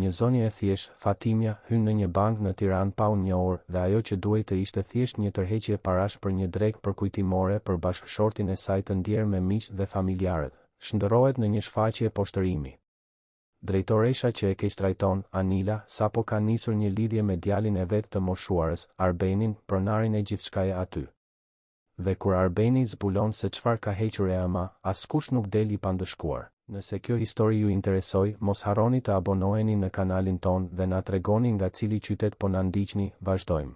Një zonjë e thjeshtë, Fatimja, hyn në një bankë në Tiranë pa u njohur dhe ajo që duhej të ishte thjesht një tërheqje parash për një drekë përkujtimore për bashkëshortin e saj të ndjerë me miqtë dhe familjarët, shndërrohet në një shfaqje poshtërimi. Drejtoresha që e keqtrajton, Anila, sapo ka nisur një lidhje me djalin e vet të moshuarës, Arbenin, pronarin e gjithçkaje aty. Dhe kur Arbeni zbulon se çfarë ka hequr e ëma, askush nuk del i pandëshkuar. Nëse kjo histori ju interesoi, mos harroni të abonoheni në kanalin tonë dhe na tregoni nga cili qytet po na ndiqni, vazhdojmë.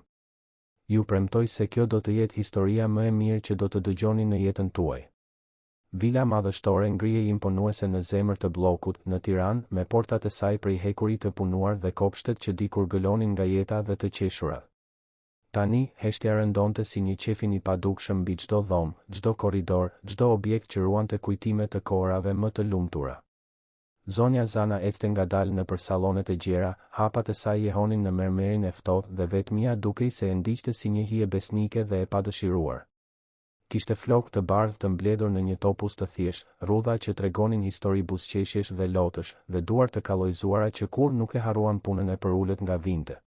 Ju premtoj se kjo do të jetë historia më e mirë që do të dëgjoni në jetën tuaj. Vila madhështore ngrihej imponuese në zemër të Bllokut, në Tiranë, me portat e saj prej hekuri të punuar dhe kopshtet që dikur gëlonin nga jeta dhe të qeshurat. Tani, heshtja rëndonte si një qefin i padukshëm mbi çdo dhomë, çdo korridor, çdo objekt që ruante kujtime të kohërave më të lumtura. Zonja Zana ecte ngadalë nëpër sallonet e gjera, hapat e saj jehonin në mermerin e ftohtë dhe vetmia dukej se e ndiqte si një hije besnike dhe e padëshiruar. Kishte flokë të bardhë të mbledhur në një topuz të thjeshtë, rrudha që tregonin histori buzëqeshjesh dhe lotësh, dhe duar të kallojzuara që kurrë nuk e harruan punën e përulët nga vinte.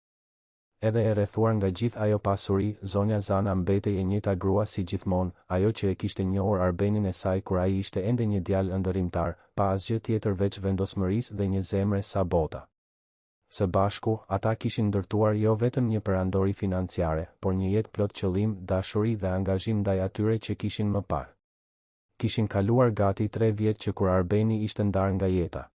Edhe e rrethuar nga gjithë ajo pasuri, zonja Zana mbetej e njëjta grua si gjithmonë, ajo që e kishte njohur Arbenin e saj kur ai ishte ende një djalë ëndërrimtar, pa asgjë tjetër veç vendosmërisë dhe një zemre sa bota. Së bashku, ata kishin ndërtuar jo vetëm një perandori financiare, por një jetë plot qëllim, dashuri dhe angazhim ndaj atyre që kishin më pak. Kishin kaluar gati tre vjet që kur Arbeni ishte ndarë nga jeta.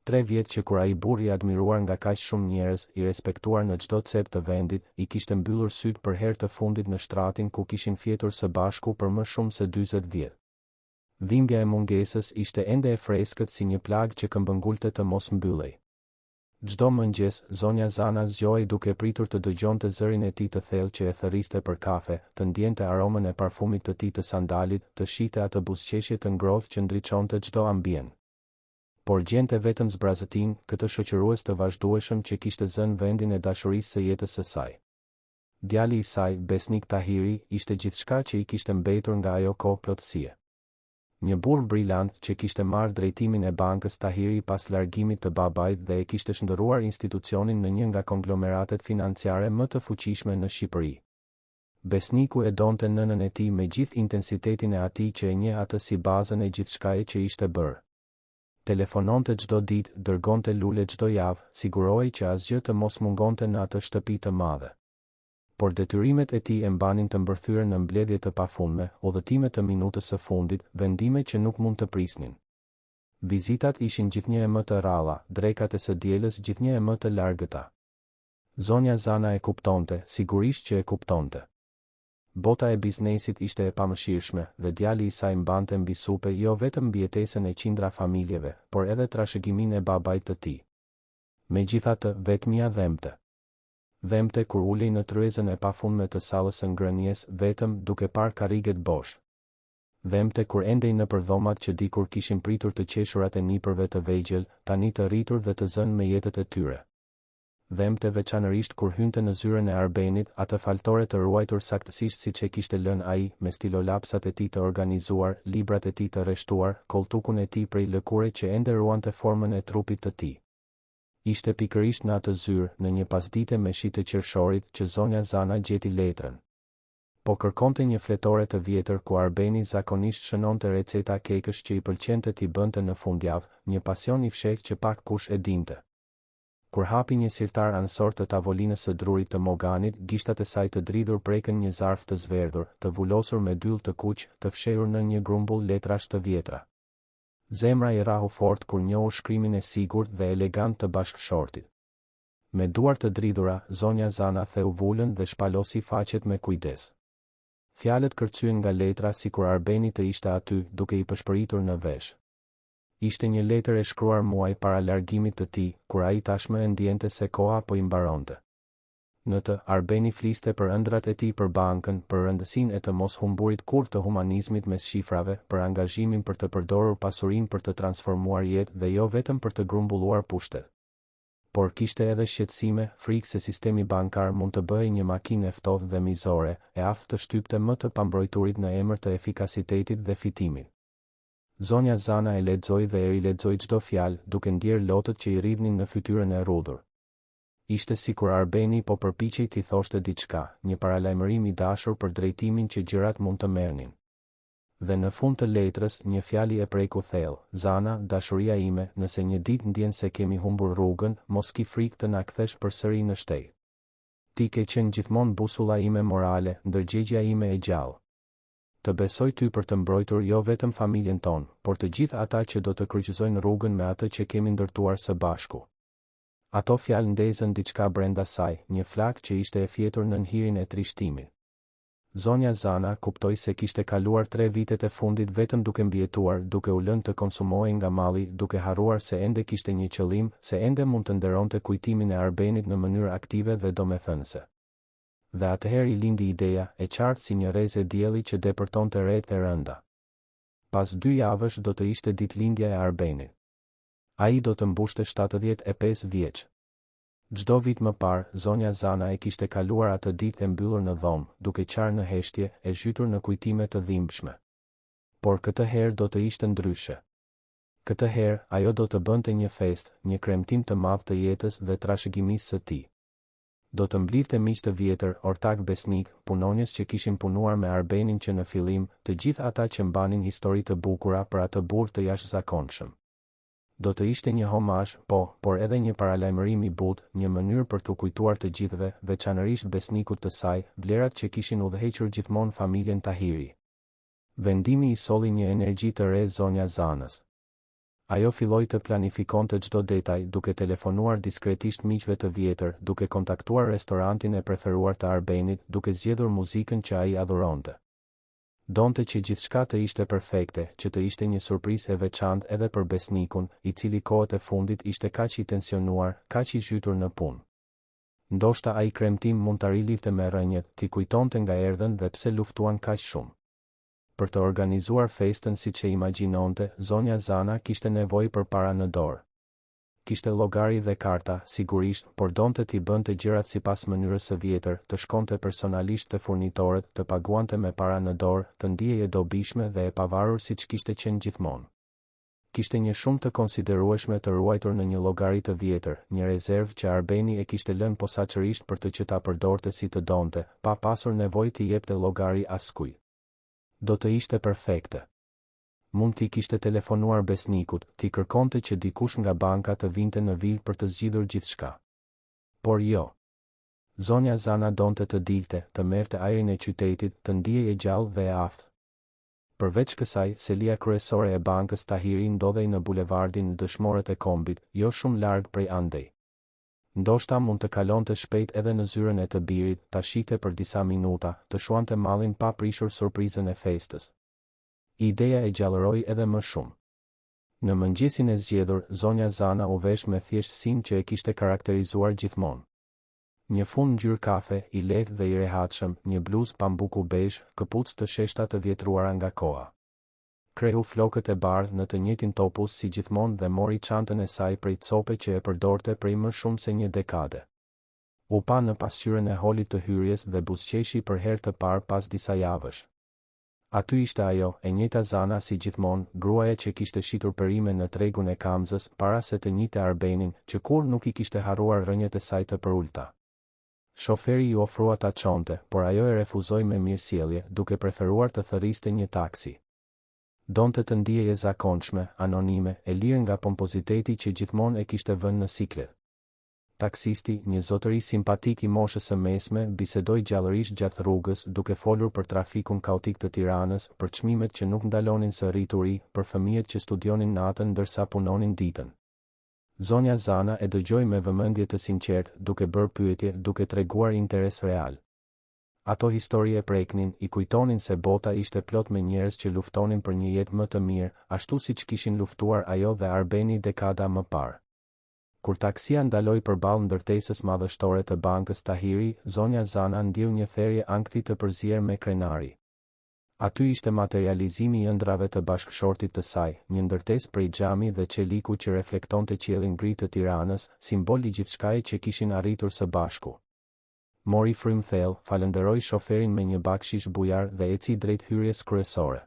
Tre vjet që kur ai burrë i admiruar nga kaq shumë njerëz, i respektuar në çdo cep të vendit, i kishte mbyllur sytë për herë të fundit në shtratin ku kishin fjetur së bashku për më shumë se 40 vjet. Dhimbja e mungesës ishte ende e freskët si një plagë që këmbëngulte të mos mbyllej. Çdo mëngjes, zonja Zana zgjohej duke pritur të dëgjonte zërin e tij të thellë që e thërriste për kafe, të ndjente aromën e parfumit të tij të sandalit, të shihte atë buzëqeshje të ngrohtë që ndriçonte çdo ambient. Por gjente vetëm zbrazëtinë, këtë shoqërues të vazhdueshëm që kishte zënë vendin e dashurisë së jetës së saj. Djali i saj, Besnik Tahiri, ishte gjithçka që i kishte mbetur nga ajo kohë plotësie. Një burrë brilant që kishte marrë drejtimin e bankës Tahiri pas largimit të babait dhe e kishte shndërruar institucionin në një nga konglomeratet financiare më të fuqishme në Shqipëri. Besniku e donte nënën e tij me gjithë intensitetin e atij që e njeh atë si bazën e gjithçkaje që ishte bërë. Telefononte çdo ditë, dërgonte lule çdo javë, sigurohej që asgjë të mos mungonte në atë shtëpi të madhe. Por detyrimet e tij e mbanin të mbërthyer në mbledhje të pafundme, udhëtime të minutës së fundit, vendime që nuk mund të prisnin. Vizitat ishin gjithnjë e më të rralla, drekat e së dielës gjithnjë e më të largëta. Zonja Zana e kuptonte, sigurisht që e kuptonte. Bota e biznesit ishte e pamëshirshme, dhe djali i saj mbante mbi supe jo vetëm mbijetesën e qindra familjeve, por edhe trashëgiminë e babait të tij. Megjithatë, vetmia dhembte. Dhembte kur ulej në tryezën e pafundme të sallës së ngrënies, vetëm, duke parë karriget bosh. Dhembte kur endej nëpër dhomat që dikur kishin pritur të qeshurat e nipërve të vegjël, tani të rritur dhe të zënë me jetët e tyre. Dhembte veçanërisht kur hynte në zyrën e Arbenit, atë faltore të ruajtur saktësisht siç e kishte lënë ai, me stilolapsat e tij të organizuar, librat e tij të rreshtuar, kolltukun e tij prej lëkure që ende ruante formën e trupit të tij. Ishte pikërisht në atë zyrë, në një pasdite me shi të qershorit, që zonja Zana gjeti letrën. Po kërkonte një fletore të vjetër ku Arbeni zakonisht shënonte receta kekësh që i pëlqente t'i bënte në fundjavë, një pasion i fshehtë që pak kush e dinte. Kur hapi një sirtar anësor të tavolinës së drurit të Moganit, gishtat e saj të dridhur prekën një zarf të zverdhur, të vulosur me dyll të kuq, të fshehur nën një grumbull letrash të vjetra. Zemra i rrahu fort kur njohu shkrimin e sigurt dhe elegant të bashkëshortit. Me duar të dridhura, zonja Zana theu vulën dhe shpalosi faqet me kujdes. Fjalët kërcyen nga letra sikur Arbeni të ishte aty, duke i pëshpëritur në vesh. Ishte një letër e shkruar muaj para largimit të tij, kur ai tashmë e ndiente se koha po i mbaronte. Në të, Arbeni fliste për ëndrrat e tij për bankën, për rëndësinë e të mos humburit kurrë të humanizmit mes shifrave, për angazhimin për të përdorur pasurinë për të transformuar jetë dhe jo vetëm për të grumbulluar pushtet. Por kishte edhe shqetësime, frikë se sistemi bankar mund të bëhej një makinë e ftohtë dhe mizore, e aftë të shtypte më të pambrojturit në emër të efikasitetit dhe fitimit. Zonja Zana e lexoi dhe e rilexoi çdo fjalë, duke ndjerë lotët që i rridhnin në fytyrën e rrudhur. Ishte sikur Arbeni po përpiqej t'i thoshte diçka, një paralajmërim i dashur për drejtimin që gjërat mund të merrnin. Dhe në fund të letrës, një fjali e preku thellë, Zana, dashuria ime, nëse një ditë ndjen se kemi humbur rrugën, mos ki frikë të na kthesh përsëri në shteg. Ti ke qenë gjithmonë busulla ime morale, ndërgjegjja ime e gjallë. Të besoj ty për të mbrojtur jo vetëm familjen tonë, por të gjithë ata që do të kryqëzojnë rrugën me atë që kemi ndërtuar së bashku. Ato fjalë ndezën diçka brenda saj, një flakë që ishte e fjetur nën hirin e trishtimit. Zonja Zana kuptoi se kishte kaluar tre vitet e fundit vetëm duke mbijetuar, duke u lënë të konsumohej nga malli, duke harruar se ende kishte një qëllim, se ende mund të nderonte kujtimin e Arbenit në mënyrë aktive dhe domethënëse. Dhe atëherë i lindi ideja, e qartë si një rreze dielli që depërtonte retë e rënda. Pas dy javësh do të ishte ditëlindja e Arbenit. Ai do të mbushte 75 vjeç. Çdo vit më parë, zonja Zana e kishte kaluar atë ditë e mbyllur në dhomë, duke qarë në heshtje, e zhytur në kujtime të dhimbshme. Por këtë herë do të ishte ndryshe. Këtë herë, ajo do të bënte një festë, një kremtim të madh të jetës dhe trashëgimisë së tij. Do të mblidhte miq të vjetër, ortakë besnikë, punonjës që kishin punuar me Arbenin që në fillim, të gjithë ata që mbanin histori të bukura për atë burrë të jashtëzakonshëm. Do të ishte një homazh, po, por edhe një paralajmërim i butë, një mënyrë për t'u kujtuar të gjithëve, veçanërisht besnikut të saj, vlerat që kishin udhëhequr gjithmonë familjen Tahiri. Vendimi i solli një energji të re zonja Zanës. Ajo filloi të planifikonte çdo detaj, duke telefonuar diskretisht miqve të vjetër, duke kontaktuar restorantin e preferuar të Arbenit, duke zgjedhur muzikën që ai adhuronte. Donte që gjithçka të ishte perfekte, që të ishte një surprizë e veçantë edhe për Besnikun, i cili kohët e fundit ishte kaq i tensionuar, kaq i zhytur në punë. Ndoshta ai kremtim mund ta rilidhte me rrënjët, t'i kujtonte nga erdhën dhe pse luftuan kaq shumë. Për të organizuar festën siç e imagjinonte, zonja Zana kishte nevojë për para në dorë. Kishte llogari dhe karta, sigurisht, por donte t'i bënte gjërat sipas mënyrës së vjetër, të shkonte personalisht te furnitorët, të paguante me para në dorë, të ndihej e dobishme dhe e pavarur siç kishte qenë gjithmonë. Kishte një shumë të konsiderueshme të ruajtur në një llogari të vjetër, një rezervë që Arbeni e kishte lënë posaçërisht për të që ta përdorte si të donte, pa pasur nevojë t'i jepte llogari askujt. Do të ishte perfekte. Mund t'i kishte telefonuar Besnikut, t'i kërkonte që dikush nga banka të vinte në vilë për të zgjidhur gjithçka. Por jo. Zonja Zana donte të dilte, të merrte ajrin e qytetit, të ndihej e gjallë dhe e aftë. Përveç kësaj, selia kryesore e bankës Tahiri ndodhej në bulevardin Dëshmorët e Kombit, jo shumë larg prej andej. Ndoshta mund të kalonte shpejt edhe në zyrën e të birit, ta shihte për disa minuta, të shuante mallin pa prishur surprizën e festës. Ideja e gjallëroi edhe më shumë. Në mëngjesin e zgjedhur, zonja Zana u vesh me thjeshtësinë që e kishte karakterizuar gjithmonë. Një fund ngjyrë kafe, i lehtë dhe i rehatshëm, një bluzë pambuku bezhë, këpucë të sheshta të vjetruara nga koha. Kreu flokët e bardhë në të njëjtin topuz si gjithmonë dhe mori çantën e saj prej cope që e përdorte prej më shumë se një dekade. U pa në pasqyrën e holit të hyrjes dhe buzëqeshi për herë të parë pas disa javësh. Aty ishte ajo, e njëjta Zana si gjithmonë, gruaja që kishte shitur perime në tregun e Kamzës, para se të njihte Arbenin, që kurrë nuk i kishte harruar rrënjët e saj të përulëta. Shoferi iu ofrua ta çonte, por ajo e refuzoi me mirësjellje, duke preferuar të thërriste një taksi. Donte të ndihej e zakonshme, anonime, e lirë nga pompoziteti që gjithmonë e kishte vënë në siklet. Taksisti, një zotëri simpatik i moshës së mesme, bisedoi gjallërisht gjatë rrugës, duke folur për trafikun kaotik të Tiranës, për çmimet që nuk ndalonin së rrituri, për fëmijët që studionin natën ndërsa punonin ditën. Zonja Zana e dëgjoi me vëmendje të sinqertë, duke bërë pyetje, duke treguar interes real. Ato histori e preknin, i kujtonin se bota ishte plot me njerëz që luftonin për një jetë më të mirë, ashtu siç kishin luftuar ajo dhe Arbeni dekada më parë. Kur taksia ndaloi përballë ndërtesës madhështore të bankës Tahiri, zonja Zana ndjeu një therje ankthi të përzier me krenari. Aty ishte materializimi i ëndrrave të bashkëshortit të saj, një ndërtesë prej xhami dhe çeliku që reflektonte qiellin gri të Tiranës, simbol i gjithçkaje që kishin arritur së bashku. Mori frymë thellë, falënderoi shoferin me një bakshish bujar dhe eci drejt hyrjes kryesore.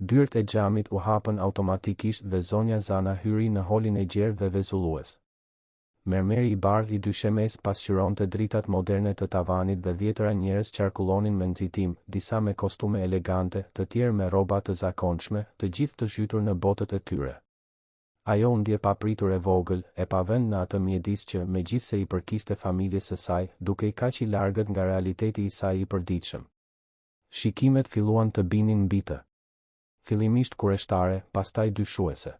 Dyert e xhamit u hapën automatikisht dhe zonja Zana hyri në holin e gjerë dhe vezullues. Mermeri i bardhë i dyshemesë pasqyronte dritat moderne të tavanit dhe dhjetëra njerëz qarkullonin me nxitim, disa me kostume elegante, të tjerë me rroba të zakonshme, të gjithë të zhytur në botët e tyre. Ajo u ndje papritur e vogël, e pavend në atë mjedis që, megjithëse i përkiste familjes së saj, dukej kaq i largët nga realiteti i saj i përditshëm. Shikimet filluan të binin mbi të. Fillimisht kureshtare, pastaj dyshuese.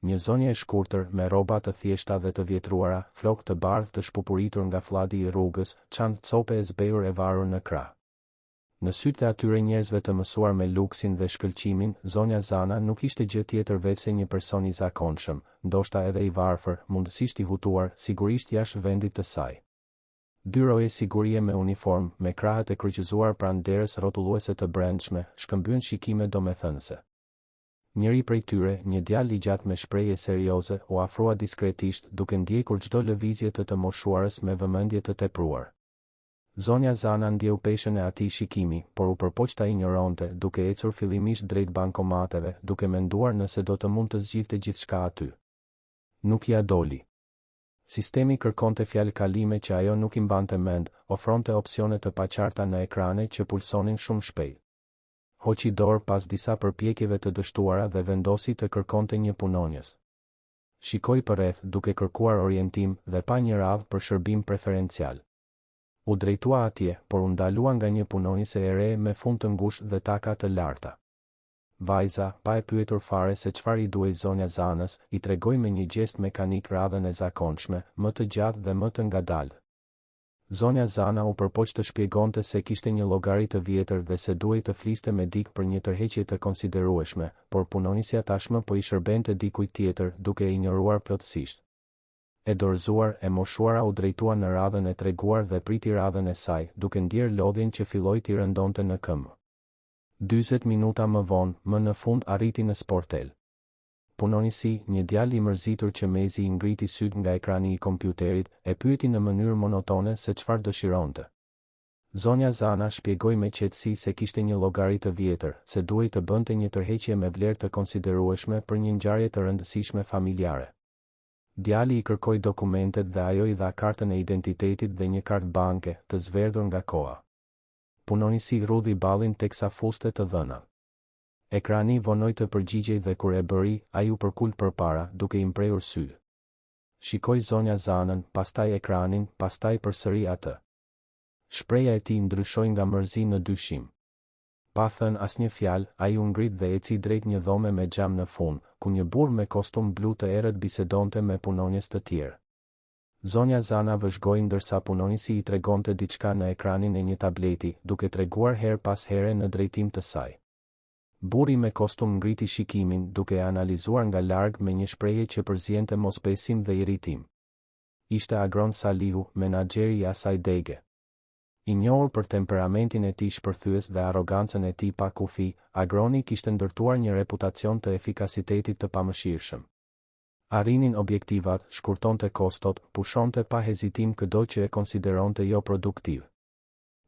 Një zonjë e shkurtër, me rroba të thjeshta dhe të vjetruara, flokë të bardhë të shpupuritur nga flladi i rrugës, çantë cope e zbehur e varur në krah. Në sytë e atyre njerëzve të mësuar me luksin dhe shkëlqimin, zonja Zana nuk ishte gjë tjetër veçse një person i zakonshëm, ndoshta edhe i varfër, mundësisht i hutuar, sigurisht jashtë vendit të saj. Dy roje sigurie me uniformë, me krahët e kryqëzuar pranë derës rrotulluese të brendshme, shkëmbyen shikime domethënëse. Njëri prej tyre, një djalë i gjatë me shprehje serioze, u afrua diskretisht, duke ndjekur çdo lëvizje të të moshuarës me vëmendje të tepruar. Zonja Zana ndjeu peshën e atij shikimi, por u përpoq ta injoronte, duke ecur fillimisht drejt bankomateve, duke menduar nëse do të mund të zgjidhte gjithçka aty. Nuk ia doli. Sistemi kërkonte fjalëkalime që ajo nuk i mbante mend, ofronte opsione të paqarta në ekrane që pulsonin shumë shpejt. Hoqi dorë pas disa përpjekjeve të dështuara dhe vendosi të kërkonte një punonjës. Shikoi përreth, duke kërkuar orientim, dhe pa një radhë për shërbim preferencial. U drejtua atje, por u ndalua nga një punonjëse e re me fund të ngushtë dhe taka të larta. Vajza, pa e pyetur fare se çfarë i duhej zonja Zanës, i tregoi me një gjest mekanik radhën e zakonshme, më të gjatë dhe më të ngadaltë. Zonja Zana u përpoq të shpjegonte se kishte një llogari të vjetër dhe se duhej të fliste me dikë për një tërheqje të konsiderueshme, por punonjësja tashmë po i shërbente dikujt tjetër, duke e injoruar plotësisht. E dorëzuar, e moshuara u drejtua në radhën e treguar dhe priti radhën e saj, duke ndjerë lodhjen që filloi t'i rëndonte në këmbë. 40 minuta më vonë, më në fund arriti në sportel. Punonjësi, një djalë i mërzitur që mezi i ngriti sytë nga ekrani i kompjuterit, e pyeti në mënyrë monotone se çfarë dëshironte. Zonja Zana shpjegoi me qetësi se kishte një llogari të vjetër, se duhej të bënte një tërheqje me vlerë të konsiderueshme për një ngjarje të rëndësishme familjare. Djali i kërkoi dokumentet dhe ajo i dha kartën e identitetit dhe një kartë banke, të zverdhur nga koha. Punonjësi rrudhi ballin teksa fuste të dhënat. Ekrani vonoi të përgjigjej dhe kur e bëri, ai u përkul përpara, duke i mprehur sytë. Shikoi zonja Zanën, pastaj ekranin, pastaj përsëri atë. Shprehja e tij ndryshoi nga mërzi në dyshim. Pa thënë asnjë fjalë, ai u ngrit dhe eci drejt një dhome me xham në fund, ku një burrë me kostum blu të errët bisedonte me punonjës të tjerë. Zonja Zana vëzhgoi ndërsa punonjësi i tregonte diçka në ekranin e një tableti, duke treguar herë pas here në drejtim të saj. Burri me kostum ngriti shikimin, duke e analizuar nga larg me një shprehje që përziente mosbesim dhe irritim. Ishte Agron Salihu, menaxheri i asaj dege. I njohur për temperamentin e tij shpërthyes dhe arrogancën e tij pa kufi, Agroni kishte ndërtuar një reputacion të efikasitetit të pamëshirshëm. Arrinin objektivat, shkurtonte kostot, pushonte pa hezitim këdo që e konsideronte jo produktiv.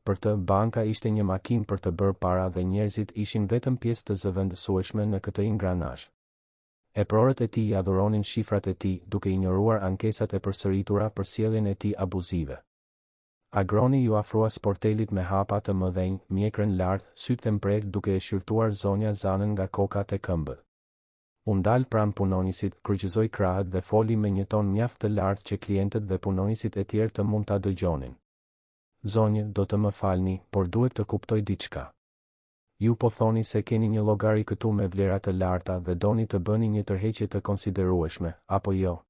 Për të, banka ishte një makinë për të bërë para dhe njerëzit ishin vetëm pjesë të zëvendësueshme në këtë ingranazh. Eprorët e tij i adhuronin shifrat e tij, duke injoruar ankesat e përsëritura për sjelljen e tij abuzive. Agroni iu afrua sportelit me hapa të mëdhenj, mjekrën lart, sytë e mprehtë duke e shqyrtuar zonja Zanën nga koka te këmbët. U ndal pranë punonjësit, kryqëzoi krahët dhe foli me një ton mjaft të lartë që klientët dhe punonjësit e tjerë të mund ta dëgjonin. Zonjë, do të më falni, por duhet të kuptoj diçka. Ju po thoni se keni një llogari këtu me vlera të larta dhe doni të bëni një tërheqje të konsiderueshme, apo jo?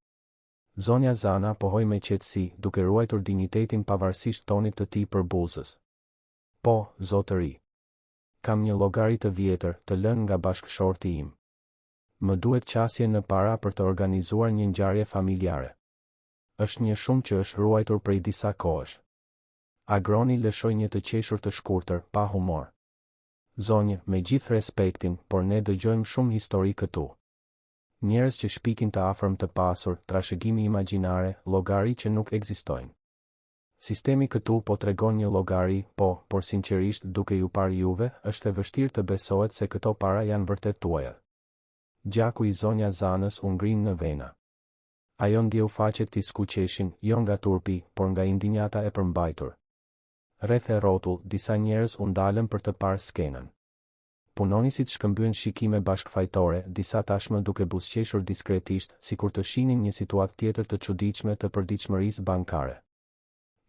Zonja Zana pohoi me qetësi, duke ruajtur dinjitetin pavarësisht tonit të tij përbuzës. Po, zotëri. Kam një llogari të vjetër, të lënë nga bashkëshorti im. Më duhet qasje në para për të organizuar një ngjarje familjare. Është një shumë që është ruajtur prej disa kohësh. Agroni lëshoi një të qeshur të shkurtër, pa humor. Zonjë, me gjithë respektin, por ne dëgjojmë shumë histori këtu. Njerëz që shpikin të afërm të pasur, trashëgimi imagjinare, llogari që nuk ekzistojnë. Sistemi këtu po tregon një llogari, po, por sinqerisht duke ju parë juve, është e vështirë të besohet se këto para janë vërtet tuajat. Gjaku i zonja Zanës u ngrin në vena. Ajo ndjeu faqet t'i skuqeshin, jo nga turpi, por nga indinjata e përmbajtur. Rreth e rrotull, disa njerëz u ndalën për të parë skenën. Punonjësit shkëmbyen shikime bashkëfajtore, disa tashmë duke buzëqeshur diskretisht, sikur të shihnin një situatë tjetër të çuditshme të përditshmërisë bankare.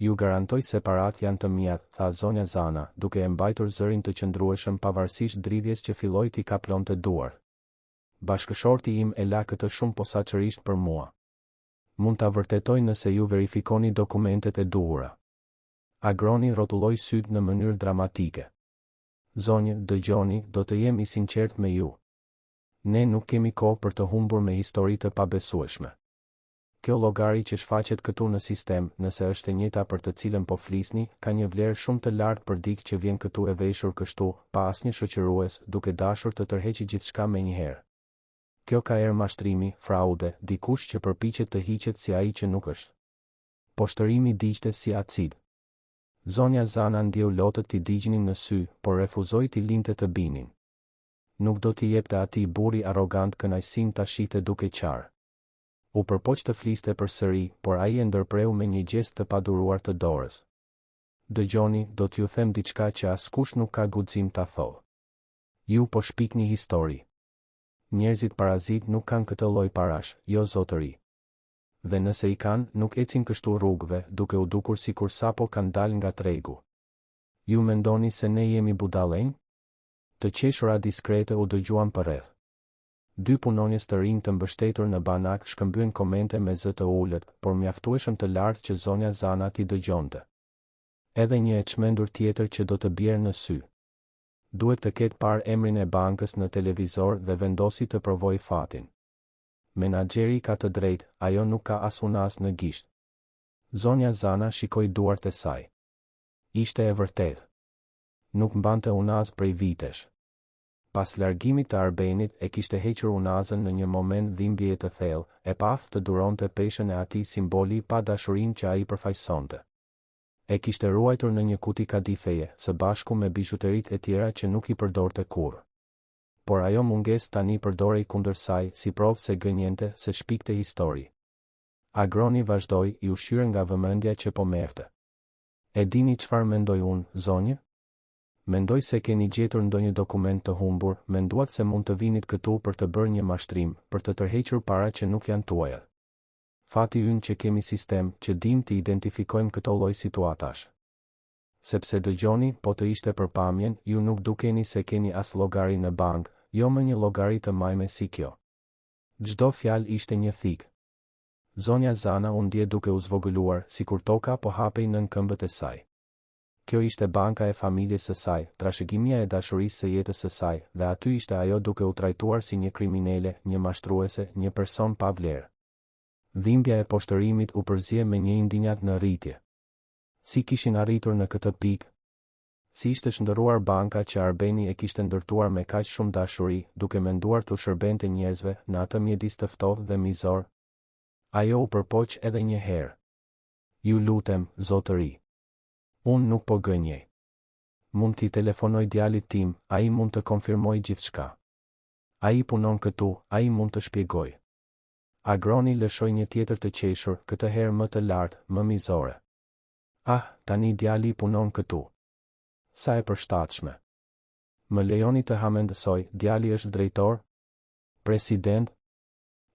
Ju garantoj se paratë janë të miat, tha zonja Zana, duke e mbajtur zërin të qëndrueshëm pavarësisht dridhjes që filloi t'i kaplonte duart. Bashkëshorti im e la këtë shumë posaçërisht për mua. Mund ta vërtetoj nëse ju verifikoni dokumentet e duhura. Agroni rrotulloi sytë në mënyrë dramatike. Zonjë, dëgjoni, do të jem i sinqertë me ju. Ne nuk kemi kohë për të humbur me histori të pabesueshme. Kjo llogari që shfaqet këtu në sistem, nëse është e njëjta për të cilën po flisni, ka një vlerë shumë të lartë për dikë që vjen këtu e veshur kështu, pa asnjë shoqërues, duke dashur të tërheqë gjithçka menjëherë. Kjo ka erë mashtrimi, fraude, dikush që përpiqet të hiqet si ai që nuk është. Poshtërimi digjte si acid. Zonja Zana ndjeu lotët t'i digjnin në sy, por refuzoi t'i linte të binin. Nuk do t'i jepte atij burri arrogant kënaqësinë ta shihte duke qarë. U përpoq të fliste përsëri, por ai e ndërpreu me një gjest të paduruar të dorës. Dëgjoni, do t'ju them diçka që askush nuk ka guxim ta thotë. Ju po shpikni histori. Njerëzit parazitë nuk kanë këtë lloj parash, jo zotëri. Dhe nëse i kanë, nuk ecin kështu rrugëve, duke u dukur sikur sapo kanë dalë nga tregu. Ju mendoni se ne jemi budallenj? Të qeshura diskrete u dëgjuan përreth. Dy punonjës të rinj të mbështetur në banak shkëmbyen komente me zë të ulët, por mjaftueshëm të lartë që zonja Zana t'i dëgjonte. Edhe një e çmendur tjetër që do të bjerë në sy. Duhet të ketë parë emrin e bankës në televizor dhe vendosi të provojë fatin. Menaxheri ka të drejtë, ajo nuk ka as unazë në gisht. Zonja Zana shikoi duart e saj. Ishte e vërtetë. Nuk mbante unazë prej vitesh. Pas largimit të Arbenit, e kishte hequr unazën në një moment dhimbjeje të thellë, e paaftë të duronte peshën e atij simboli pa dashurinë që ai përfaqësonte. E kishte ruajtur në një kuti kadifeje, së bashku me bizhuteritë e tjera që nuk i përdorte kurrë. Por ajo mungesë tani përdorej kundër saj, si provë se gënjente, se shpikte histori. Agroni vazhdoi, i ushqyer nga vëmendja që po merrte. E dini çfarë mendoj unë, zonjë? Mendoj se keni gjetur ndonjë dokument të humbur, menduat se mund të vinit këtu për të bërë një mashtrim, për të tërhequr para që nuk janë tuajat. Fati ynë që kemi sistem, që dimë t'i identifikojmë këto lloj situatash. Sepse dëgjoni, po të ishte për pamjen, ju nuk dukeni se keni as llogari në bankë, jo më një llogari të majme si kjo. Çdo fjalë ishte një thikë. Zonja Zana u ndje duke u zvogëluar, sikur toka po hapej nën këmbët e saj. Kjo ishte banka e familjes së saj, trashëgimia e dashurisë së jetës së saj, dhe aty ishte ajo duke u trajtuar si një kriminele, një mashtruese, një person pa vlerë. Dhimbja e poshtërimit u përzie me një indinjatë në rritje. Si kishin arritur në këtë pikë? Si ishte shndërruar banka që Arbeni e kishte ndërtuar me kaq shumë dashuri, duke menduar t'u shërbente njerëzve, në atë mjedis të ftohtë dhe mizor? Ajo u përpoq edhe një herë. Ju lutem, zotëri. Unë nuk po gënjej. Mund t'i telefonoj djalit tim, ai mund të konfirmojë gjithçka. Ai punon këtu, ai mund të shpjegojë. Agroni lëshoi një tjetër të qeshur, këtë herë më të lartë, më mizore. Ah, tani djali punon këtu. Sa e përshtatshme. Më lejoni të hamendësoj, djali është drejtor? President?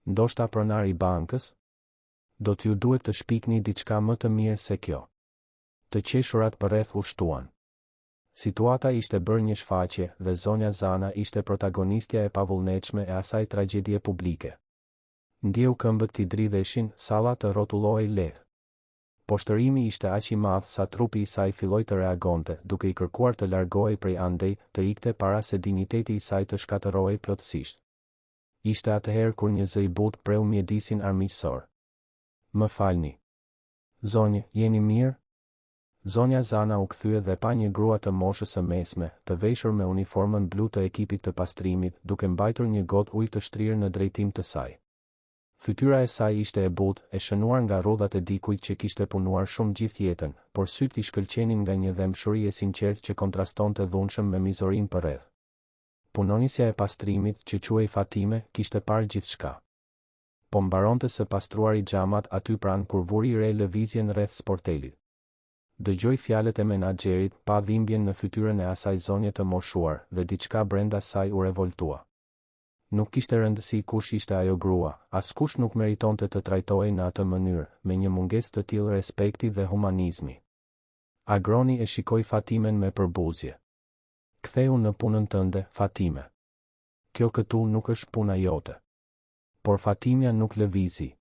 Ndoshta pronar i bankës? Do t'ju duhet të shpikni diçka më të mirë se kjo. Të qeshurat përreth u shtuan. Situata ishte bërë një shfaqje dhe zonja Zana ishte protagonistja e pavullnetshme e asaj tragjedie publike. Ndjeu këmbët t'i dridheshin, salla të rrotullohej lehtë. Poshtërimi ishte aq i madh sa trupi i saj filloi të reagonte, duke i kërkuar të largohej prej andej, të ikte para se dinjiteti i saj të shkatërrohej plotësisht. Ishte atëherë kur një zë i butë preu mjedisin armiqësor. Më falni. Zonjë, jeni mirë? Zonja Zana u kthye dhe pa një grua të moshës së mesme, të veshur me uniformën blu të ekipit të pastrimit, duke mbajtur një gotë ujë të shtrirë në drejtim të saj. Fytyra e saj ishte e butë, e shënuar nga rrudhat e dikujt që kishte punuar shumë gjithë jetën, por sytë i shkëlqenin nga një dhembshuri e sinqertë që kontrastonte dhunshëm me mizorinë përreth. Punonjësja e pastrimit, që quhej Fatime, kishte parë gjithçka. Po mbaronte së pastruari xhamat aty pranë kur vuri re lëvizjen rreth sportelit. Dëgjoi fjalët e menaxherit, pa dhimbjen në fytyrën e asaj zonje të moshuar, dhe diçka brenda saj u revoltua. Nuk kishte rëndësi kush ishte ajo grua, askush nuk meritonte të trajtohej në atë mënyrë, me një mungesë të tillë respekti dhe humanizmi. Agroni e shikoi Fatimen me përbuzje. Kthehu në punën tënde, Fatime. Kjo këtu nuk është puna jote. Por Fatimja nuk lëvizi.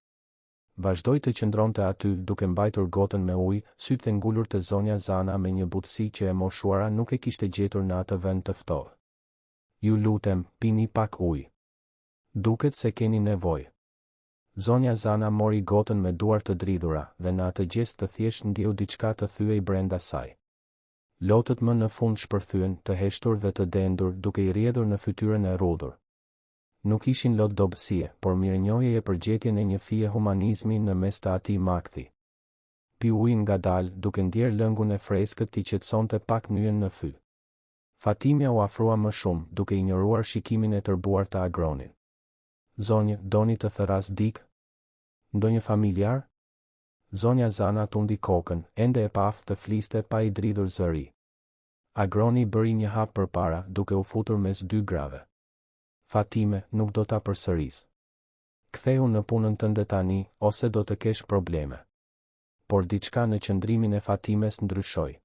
Vazhdoi të qëndronte aty, duke mbajtur gotën me ujë, sytë e ngulur te zonja Zana me një butësi që e moshuara nuk e kishte gjetur në atë vend të ftohtë. Ju lutem, pini pak ujë. Duket se keni nevojë. Zonja Zana mori gotën me duar të dridhura, dhe në atë gjest të thjeshtë ndjeu diçka të thyhej brenda saj. Lotët më në fund shpërthyen, të heshtur dhe të dendur, duke i rrjedhur në fytyrën e rrudhur. Nuk ishin lot dobësie, por mirënjohjeje për gjetjen e një fije humanizmi në mes të atij makthi. Piu ujin ngadalë, duke ndjerë lëngun e freskët t'i qetësonte pak nyjën në fyt. Fatimja u afrua më shumë, duke injoruar shikimin e tërbuar të Agronit. Zonjë, doni të thërras dikë? Ndonjë familjar? Zonja Zana tundi kokën, ende e paaftë të fliste pa i dridhur zëri. Agroni bëri një hap përpara, duke u futur mes dy grave. Fatime, nuk do ta përsëris. Kthehu në punën tënde tani, ose do të kesh probleme. Por diçka në qëndrimin e Fatimes ndryshoi.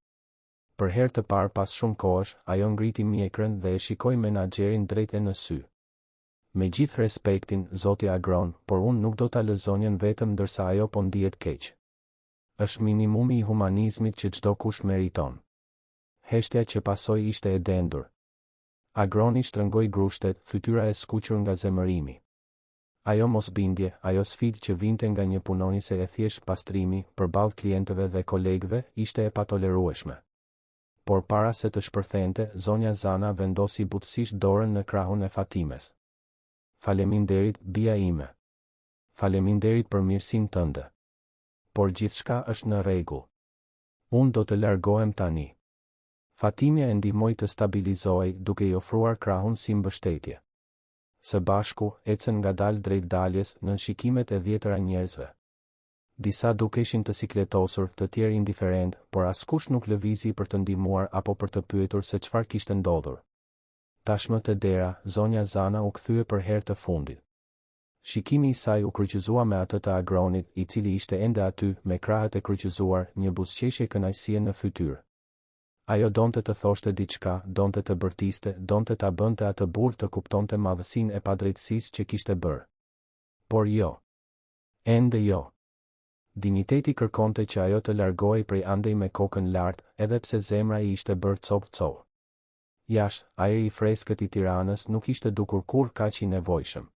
Për herë të parë pas shumë kohësh, ajo ngriti mjekrën dhe e shikoi menaxherin drejt e në sy. Me gjithë respektin, zoti Agron, por unë nuk do ta lë zonjën vetëm ndërsa ajo po ndihet keq. Është minimumi i humanizmit që çdokush meriton. Heshtja që pasoi ishte e dendur. Agroni shtrëngoi grushtet, fytyra e skuqur nga zemërimi. Ajo mosbindje, ajo sfidë që vinte nga një punonjëse e thjeshtë pastrimi, përballë klientëve dhe kolegëve, ishte e patolerueshme. Por para se të shpërthente, zonja Zana vendosi butësisht dorën në krahun e Fatimes. Faleminderit, bija ime. Faleminderit për mirësinë tënde. Por gjithçka është në rregull. Unë do të largohem tani. Fatimja e ndihmoi të stabilizohej, duke i ofruar krahun si mbështetje. Së bashku, ecën ngadalë drejt daljes, nën shikimet e dhjetëra njerëzve. Disa dukeshin të sikletosur, të tjerë indiferentë, por askush nuk lëvizi për të ndihmuar apo për të pyetur se çfarë kishte ndodhur. Tashmë te dera, zonja Zana u kthye për herë të fundit. Shikimi i saj u kryqëzua me atë të Agronit, i cili ishte ende aty, me krahët e kryqëzuar, një buzëqeshje kënaqësie në fytyrë. Ajo donte të thoshte diçka, donte të bërtiste, donte ta bënte atë burrë të kuptonte madhësinë e padrejtësisë që kishte bërë. Por jo. Ende jo. Dinjiteti kërkonte që ajo të largohej prej andej me kokën lart, edhe pse zemra i ishte bërë copë-copë. Jashtë, ajri i freskët i Tiranës nuk ishte dukur kurrë kaq i nevojshëm.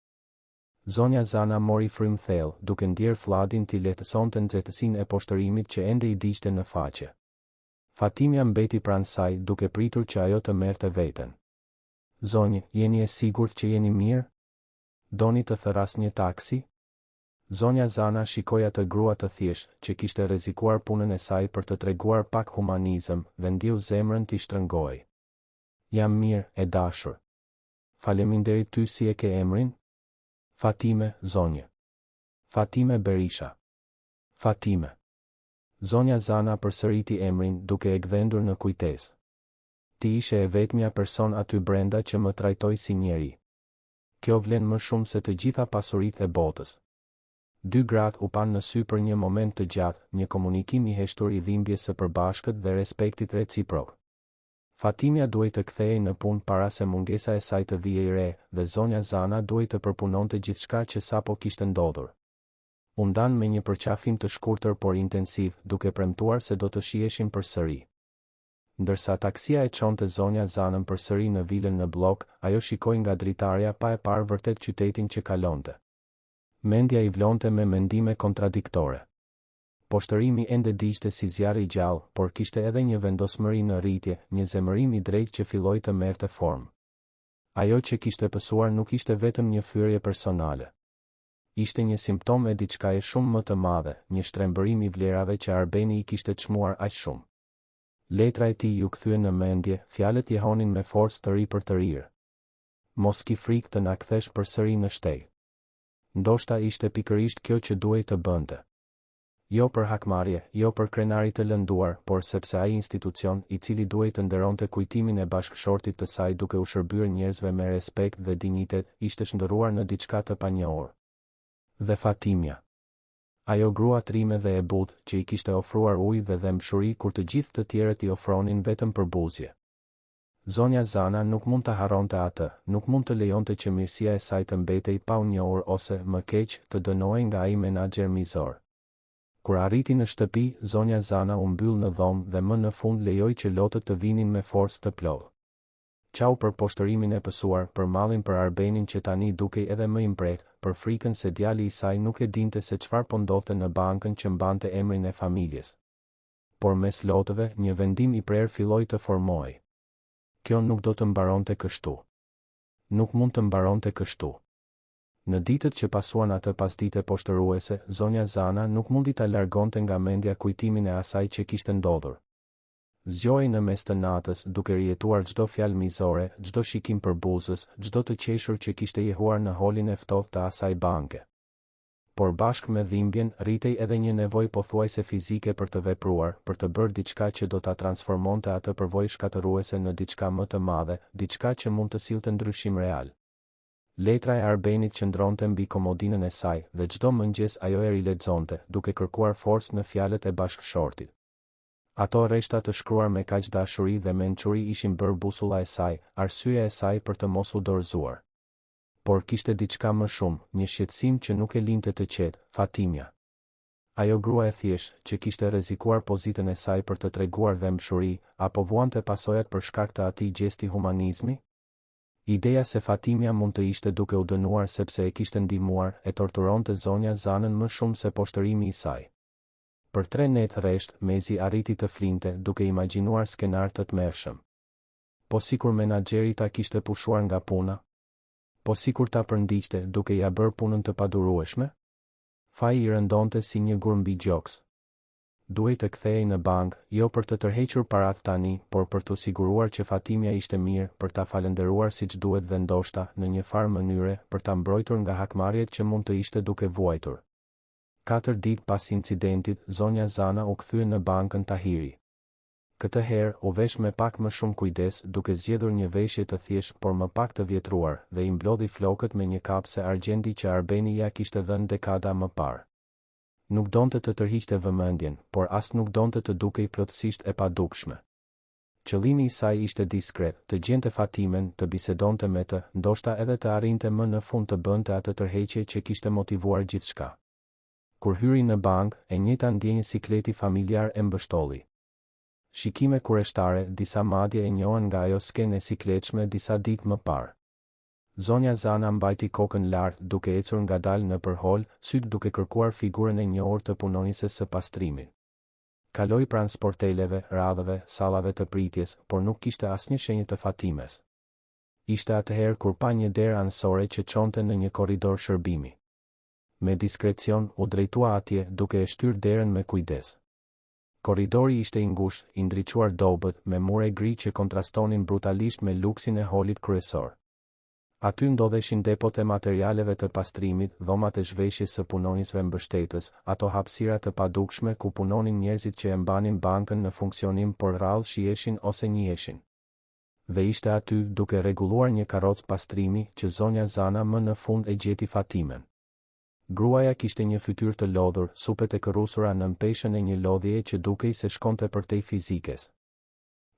Zonja Zana mori frymë thellë, duke ndjerë flladin t'i lehtësonte nxehtësinë e poshtërimit që ende i digjte në faqe. Fatimja mbeti pranë saj, duke pritur që ajo të merrte veten. Zonjë, jeni e sigurt që jeni mirë? Doni të thërras një taksi? Zonja Zana shikoi atë grua të thjeshtë, që kishte rrezikuar punën e saj për të treguar pak humanizëm, dhe ndjeu zemrën t'i shtrëngohej. Jam mirë, e dashur. Faleminderit ty si e ke emrin? Fatime, zonjë. Fatime Berisha. Fatime. Zonja Zana përsëriti emrin, duke e gdhendur në kujtesë. Ti ishe e vetmja person aty brenda që më trajtoi si njeri. Kjo vlen më shumë se të gjitha pasuritë e botës. Dy gratë u panë në sy për një moment të gjatë, një komunikim i heshtur i dhimbjes së përbashkët dhe respektit reciprok. Fatimja duhej të kthehej në punë para se mungesa e saj të vihej re, dhe zonja Zana duhej të përpunonte gjithçka që sapo kishte ndodhur. U ndanë me një përqafim të shkurtër por intensiv, duke premtuar se do të shiheshin përsëri. Ndërsa taksia e çonte zonja Zanën përsëri në vilën në Bllok, ajo shikoi nga dritarja pa e parë vërtet qytetin që kalonte. Mendja i vlonte me mendime kontradiktore. Poshtërimi ende digjte si zjarr i gjallë, por kishte edhe një vendosmëri në rritje, një zemërim i drejtë që filloi të merrte formë. Ajo që kishte pësuar nuk ishte vetëm një fyerje personale. Ishte një simptomë e diçkaje shumë më të madhe, një shtrembërim i vlerave që Arbeni i kishte çmuar aq shumë. Letra e tij iu kthye në mendje, fjalët jehonin me forcë të ripërtërirë. Mos ki frikë të na kthesh përsëri në shteg. Ndoshta ishte pikërisht kjo që duhej të bënte. Jo për hakmarrje, jo për krenari të lënduar, por sepse ai institucion, i cili duhej të nderonte kujtimin e bashkëshortit të saj duke u shërbyer njerëzve me respekt dhe dinjitet, ishte shndërruar në diçka të panjohur. Dhe Fatimja. Ajo grua trime dhe e butë, që i kishte ofruar ujë dhe dhembshuri kur të gjithë të tjerët i ofronin vetëm përbuzje. Zonja Zana nuk mund ta harronte atë, nuk mund të lejonte që mirësia e saj të mbetej pa u njohur ose, më keq, të dënohej nga ai menaxher mizor. Kur arriti në shtëpi, zonja Zana u mbyll në dhomë dhe më në fund lejoi që lotët të vinin me forcë të plotë. Qau për poshtërimin e pësuar, për mallin për Arbenin që tani dukej edhe më i mprehtë, për frikën se djali i saj nuk e dinte se çfarë po ndodhte në bankën që mbante emrin e familjes. Por mes lotëve, një vendim i prerë filloi të formohej. Kjo nuk do të mbaronte kështu. Nuk mund të mbaronte kështu. Në ditët që pasuan atë pasdite poshtëruese, zonja Zana nuk mundi ta largonte nga mendja kujtimin e asaj që kishte ndodhur. Zgjohej në mes të natës, duke rijetuar çdo fjalë mizore, çdo shikim përbuzës, çdo të qeshur që kishte jehuar në holin e ftohtë të asaj banke. Por bashkë me dhimbjen, rritej edhe një nevojë pothuajse fizike për të vepruar, për të bërë diçka që do ta transformonte atë përvojë shkatërruese në diçka më të madhe, diçka që mund të sillte ndryshim real. Letra e Arbenit qëndronte mbi komodinën e saj, dhe çdo mëngjes ajo e rilexonte, duke kërkuar forcë në fjalët e bashkëshortit. Ato rreshta të shkruar me kaq dashuri dhe mençuri ishin bërë busulla e saj, arsyeja e saj për të mos u dorëzuar. Por kishte diçka më shumë, një shqetësim që nuk e linte të qetë, Fatimja. Ajo grua e thjeshtë, që kishte rrezikuar pozitën e saj për të treguar dhembshuri, a po vuante pasojat për shkak të atij gjesti humanizmi? Ideja se Fatimja mund të ishte duke u dënuar sepse e kishte ndihmuar, e torturonte zonja Zanën më shumë se poshtërimi i saj. Për tre netë rresht, mezi arriti të flinte, duke imagjinuar skenarë të tmerrshëm. Po sikur menaxheri ta kishte pushuar nga puna? Po sikur ta përndiqte, duke ia bërë punën të padurueshme? Faji i rëndonte si një gur mbi gjoks. Duhej të kthehej në bankë, jo për të tërhequr paratë tani, por për t'u siguruar që Fatimja ishte mirë, për ta falënderuar siç duhet dhe ndoshta, në një farë mënyre, për ta mbrojtur nga hakmarrjet që mund të ishte duke vuajtur. Katër ditë pas incidentit, zonja Zana u kthye në bankën Tahiri. Këtë herë, u vesh me pak më shumë kujdes, duke zgjedhur një veshje të thjeshtë por më pak të vjetruar, dhe i mblodhi flokët me një kapëse argjendi që Arbeni ia kishte dhënë dekada më parë. Nuk donte të tërhiqte vëmendjen, por as nuk donte të dukej plotësisht e padukshme. Qëllimi i saj ishte diskret, të gjente Fatimen, të bisedonte me të, ndoshta edhe të arrinte më në fund të bënte atë tërheqje që kishte motivuar gjithçka. Kur hyri në bankë, e njëjta ndjenjë sikleti familjar e mbështolli. Shikime kureshtare, disa madje e njohën nga ajo skenë e sikletshme disa ditë më parë. Zonja Zana mbajti kokën lart, duke ecur ngadalë nëpër hol, sytë duke kërkuar figurën e njohur të punonjëses së pastrimit. Kaloi pranë sporteleve, radhëve, sallave të pritjes, por nuk kishte asnjë shenjë të Fatimes. Ishte atëherë kur pa një derë anësore që çonte në një korridor shërbimi. Me diskrecion, u drejtua atje, duke e shtyrë derën me kujdes. Korridori ishte i ngushtë, i ndriçuar dobët, me mure gri që kontrastonin brutalisht me luksin e holit kryesor. Aty ndodheshin depot e materialeve të pastrimit, dhomat e zhveshjes së punonjësve mbështetës, ato hapësira të padukshme ku punonin njerëzit që e mbanin bankën në funksionim por rrallë shiheshin ose njiheshin. Dhe ishte aty, duke rregulluar një karrocë pastrimi, që zonja Zana më në fund e gjeti Fatimen. Gruaja kishte një fytyrë të lodhur, supet e kërrusura nën peshën e një lodhjeje që dukej se shkonte përtej fizikes.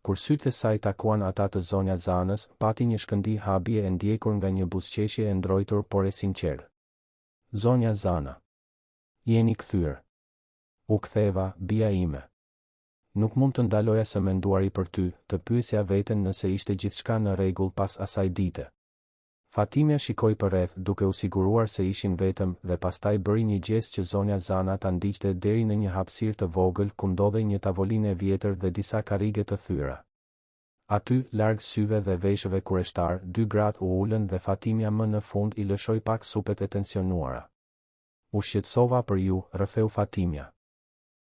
Kur sytë e saj takuan ata të zonja Zanës, pati një shkëndijë habie e ndjekur nga një buzëqeshje e ndrojtur por e sinqertë. Zonja Zana. Jeni kthyer. U ktheva, bija ime. Nuk mund të ndaloja së menduari për ty, të pyesja veten nëse ishte gjithçka në rregull pas asaj dite. Fatimja shikoi përreth, duke u siguruar se ishin vetëm, dhe pastaj bëri një gjest që zonja Zana ta ndiqte deri në një hapësirë të vogël ku ndodhej një tavolinë e vjetër dhe disa karrige të thyera. Aty, larg syve dhe veshëve kureshtarë, dy gratë u ulën dhe Fatimja më në fund i lëshoi pak supet e tensionuara. U shqetësova për ju, rrëfeu Fatimja.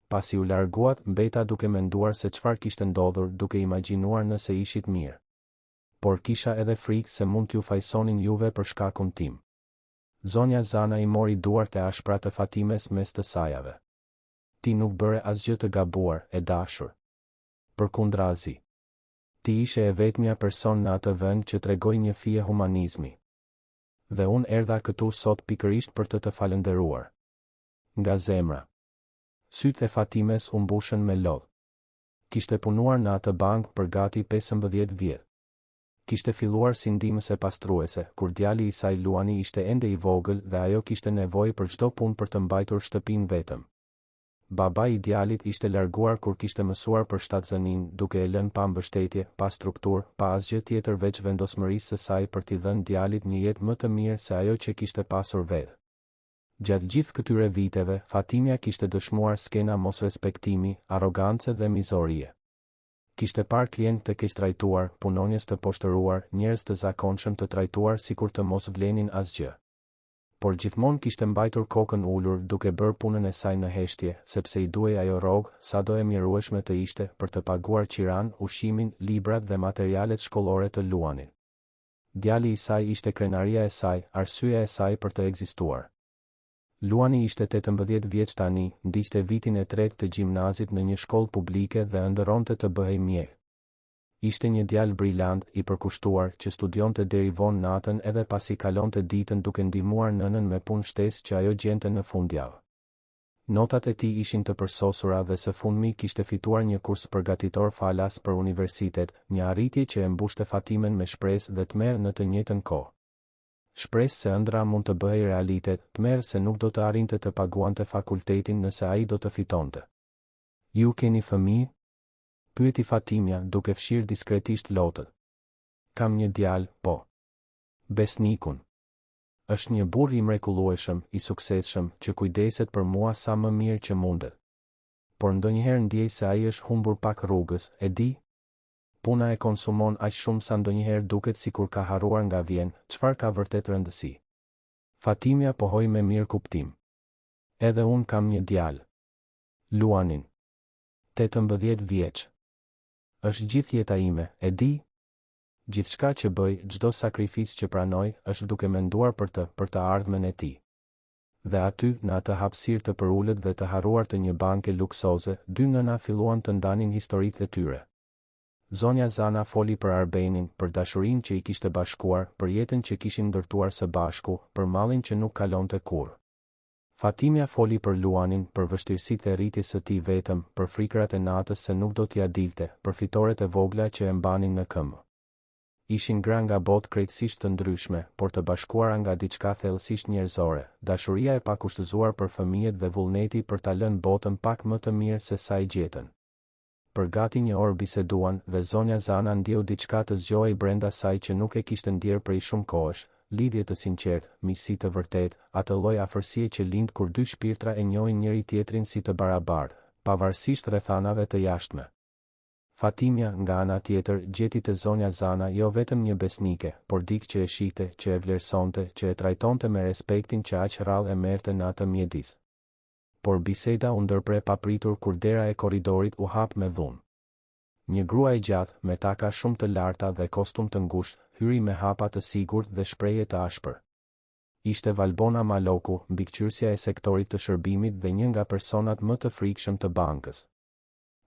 Pasi u larguat, mbeta duke menduar se çfarë kishte ndodhur, duke imagjinuar nëse ishit mirë. Por kisha edhe frikë se mund t'ju fajësonin juve për shkakun tim. Zonja Zana i mori duart e ashpra të Fatimes mes të sajave. Ti nuk bëre asgjë të gabuar, e dashur. Përkundrazi. Ti ishe e vetmja person në atë vend që tregoi një fije humanizmi. Dhe unë erdha këtu sot pikërisht për të të falënderuar. Nga zemra. Sytë e Fatimes u mbushën me lot. Kishte punuar në atë bankë për gati 15 vjet. Kishte filluar si ndihmëse pastruese, kur djali i saj Luani ishte ende i vogël dhe ajo kishte nevojë për çdo punë për të mbajtur shtëpinë vetëm. Babai i djalit ishte larguar kur kishte mësuar për shtatzëninë, duke e lënë pa mbështetje, pa strukturë, pa asgjë tjetër veç vendosmërisë së saj për t'i dhënë djalit një jetë më të mirë se ajo që kishte pasur vetë. Gjatë gjithë këtyre viteve, Fatimja kishte dëshmuar skena mosrespektimi, arrogance dhe mizorie. Kishte parë klientë të keqtrajtuar, punonjës të poshtëruar, njerëz të zakonshëm të trajtuar sikur të mos vlenin asgjë. Por gjithmonë kishte mbajtur kokën ulur duke bërë punën e saj në heshtje, sepse i duhej ajo rrogë, sado e mjerueshme të ishte, për të paguar qiranë, ushqimin, librat dhe materialet shkollore të Luanit. Djali i saj ishte krenaria e saj, arsyeja e saj për të ekzistuar. Luani ishte 18 vjeç tani, ndiqte vitin e tretë të gjimnazit në një shkollë publike dhe ëndërronte të bëhej mjek. Ishte një djalë brilant, i përkushtuar, që studionte deri vonë natën edhe pasi kalonte ditën duke ndihmuar nënën me punë shtesë që ajo gjente në fundjavë. Notat e tij ishin të përsosura dhe së fundmi kishte fituar një kurs përgatitor falas për universitet, një arritje që e mbushte Fatimen me shpresë dhe tmerr në të njëjtën kohë. Shpresë se ëndrra mund të bëhej realitet, tmerr se nuk do të arrinte të paguante fakultetin nëse ai do të fitonte. Ju keni fëmijë? Pyeti Fatimja, duke fshirë diskretisht lotët. Kam një djalë, po. Besnikun. Është një burrë i mrekullueshëm, i suksesshëm, që kujdeset për mua sa më mirë që mundet. Por ndonjëherë ndjej se ai është humbur pak rrugës, e di? Puna e konsumon aq shumë sa ndonjëherë duket sikur ka harruar nga vjen, çfarë ka vërtet rëndësi. Fatimja pohoi me mirëkuptim. Edhe unë kam një djalë. Luanin. 18 vjeç. Është gjithë jeta ime, e di? Gjithçka që bëj, çdo sakrificë që pranoj, është duke menduar për të, për të ardhmen e tij. Dhe aty, në atë hapësirë të përulët dhe të harruar të një banke luksoze, dy nëna filluan të ndanin historitë e tyre. Zonja Zana foli për Arbenin, për dashurinë që i kishte bashkuar, për jetën që kishin ndërtuar së bashku, për mallin që nuk kalonte kurrë. Fatimja foli për Luanin, për vështirësitë e rritjes së tij vetëm, për frikërat e natës se nuk do t'ia dilte, për fitoret e vogla që e mbanin në këmbë. Ishin gra nga botë krejtësisht të ndryshme, por të bashkuara nga diçka thellësisht njerëzore, dashuria e pakushtëzuar për fëmijët dhe vullneti për ta lënë botën pak më të mirë se sa e gjetën. Për gati një orë biseduan dhe zonja Zana ndjeu diçka të zgjohej brenda saj që nuk e kishte ndjerë prej shumë kohësh, lidhje të sinqertë, miqësi të vërtetë, atë lloj afërsie që lind kur dy shpirtra e njohin njëri-tjetrin si të barabartë, pavarësisht rrethanave të jashtme. Fatimja, nga ana tjetër, gjeti te zonja Zana jo vetëm një besnike, por dikë që e shihte, që e vlerësonte, që e trajtonte me respektin që aq rrallë e merrte në atë mjedis. Por biseda u ndërpre papritur kur dera e korridorit u hap me dhunë. Një grua e gjatë, me taka shumë të larta dhe kostum të ngushtë, hyri me hapa të sigurt dhe shprehje të ashpër. Ishte Valbona Maloku, mbikëqyrësja e sektorit të shërbimit dhe një nga personat më të frikshëm të bankës.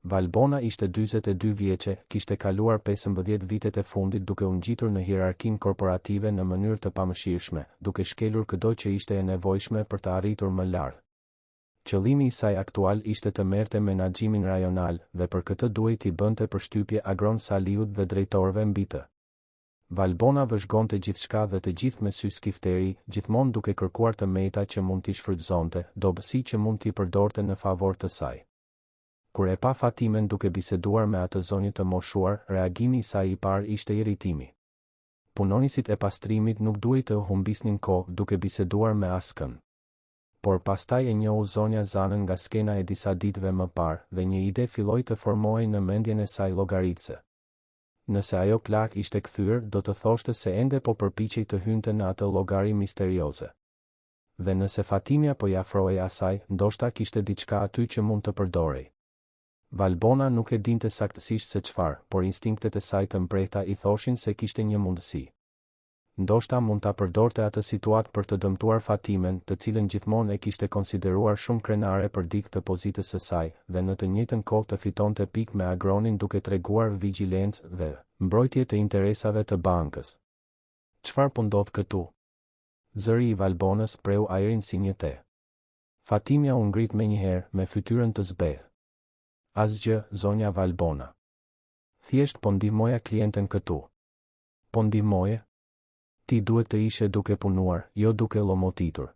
Valbona ishte 42 vjeçe, kishte kaluar 15 vitet e fundit duke u ngjitur në hierarkinë korporative në mënyrë të pamëshirshme, duke shkelur këdo që ishte e nevojshme për të arritur më lart. Qëllimi i saj aktual ishte të merrte menaxhimin rajonal, dhe për këtë duhej t'i bënte përshtypje Agron Salihut dhe drejtorëve mbi të. Valbona vëzhgonte gjithçka dhe të gjithë me sy skifteri, gjithmonë duke kërkuar të meta që mund t'i shfrytëzonte, dobësi që mund t'i përdorte në favor të saj. Kur e pa Fatimen duke biseduar me atë zonjë të moshuar, reagimi i saj i parë ishte irritimi. Punonjësit e pastrimit nuk duhej të humbisnin kohë duke biseduar me askënd. Por pastaj e njohu zonja Zanën nga skena e disa ditëve më parë, dhe një ide filloi të formohej në mendjen e saj llogaritëse. Nëse ajo plakë ishte kthyer, do të thoshte se ende po përpiqej të hynte në atë llogari misterioze. Dhe nëse Fatimja po i afrohej asaj, ndoshta kishte diçka aty që mund të përdorej. Valbona nuk e dinte saktësisht se çfarë, por instinktet e saj të mprehta i thoshin se kishte një mundësi. Ndoshta mund ta përdorte atë situatë për të dëmtuar Fatimen, të cilën gjithmonë e kishte konsideruar shumë krenare për dikë të pozitës së saj, dhe në të njëjtën kohë të fitonte pikë me Agronin duke treguar vigjilencë dhe mbrojtje të interesave të bankës. Çfarë po ndodh këtu? Zëri i Valbonës preu ajrin si një teh. Fatimja u ngrit menjëherë, me fytyrën të zbehtë. Asgjë, zonja Valbona. Thjesht po ndihmoja klienten këtu. Po ndihmoje? Ti duhet të ishe duke punuar, jo duke llomotitur.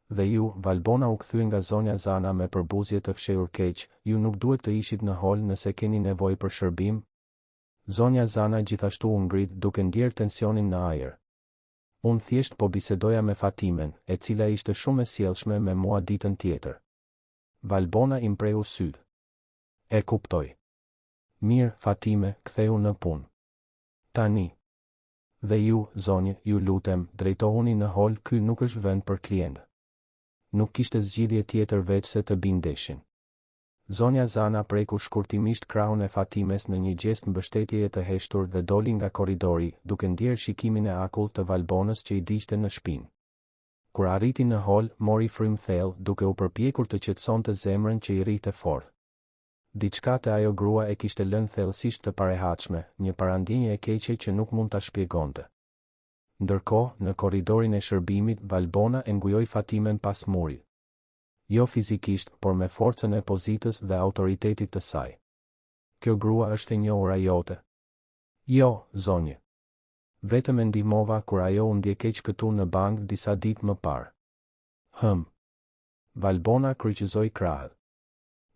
Dhe ju, Valbona u kthye nga zonja Zana me përbuzje të fshehur keq, ju nuk duhet të ishit në hol nëse keni nevojë për shërbim? Zonja Zana gjithashtu u ngrit duke ndjerë tensionin në ajër. Unë thjesht po bisedoja me Fatimen, e cila ishte shumë e sjellshme me mua ditën tjetër. Valbona i mprehu sytë. E kuptoj. Mirë, Fatime, kthehu në punë. Tani. Dhe ju, zonjë, ju lutem, drejtohuni në hol ky nuk është vend për klientë. Nuk kishte zgjidhje tjetër veçse të bindeshin. Zonja Zana preku shkurtimisht krahun e Fatimes në një gjest mbështetjeje të heshtur dhe doli nga korridori, duke ndjerë shikimin e akullt të Valbonës që i digjte në shpinë. Kur arriti në hol, mori frymë thellë, duke u përpjekur të qetësonte zemrën që i rrihte fort. Diçka te ajo grua e kishte lënë thellësisht të parehatshme, një parandjenjë e keqe që nuk mund ta shpjegonte. Ndërkohë, në korridorin e shërbimit, Valbona e ngujoi Fatimen pas murit. Jo fizikisht, por me forcën e pozitës dhe autoritetit të saj. Kjo grua është e njohura jote? Jo, zonjë. Vetëm e ndihmova kur ajo u ndje keq këtu në bankë disa ditë më parë. Hëm. Valbona kryqëzoi krahët.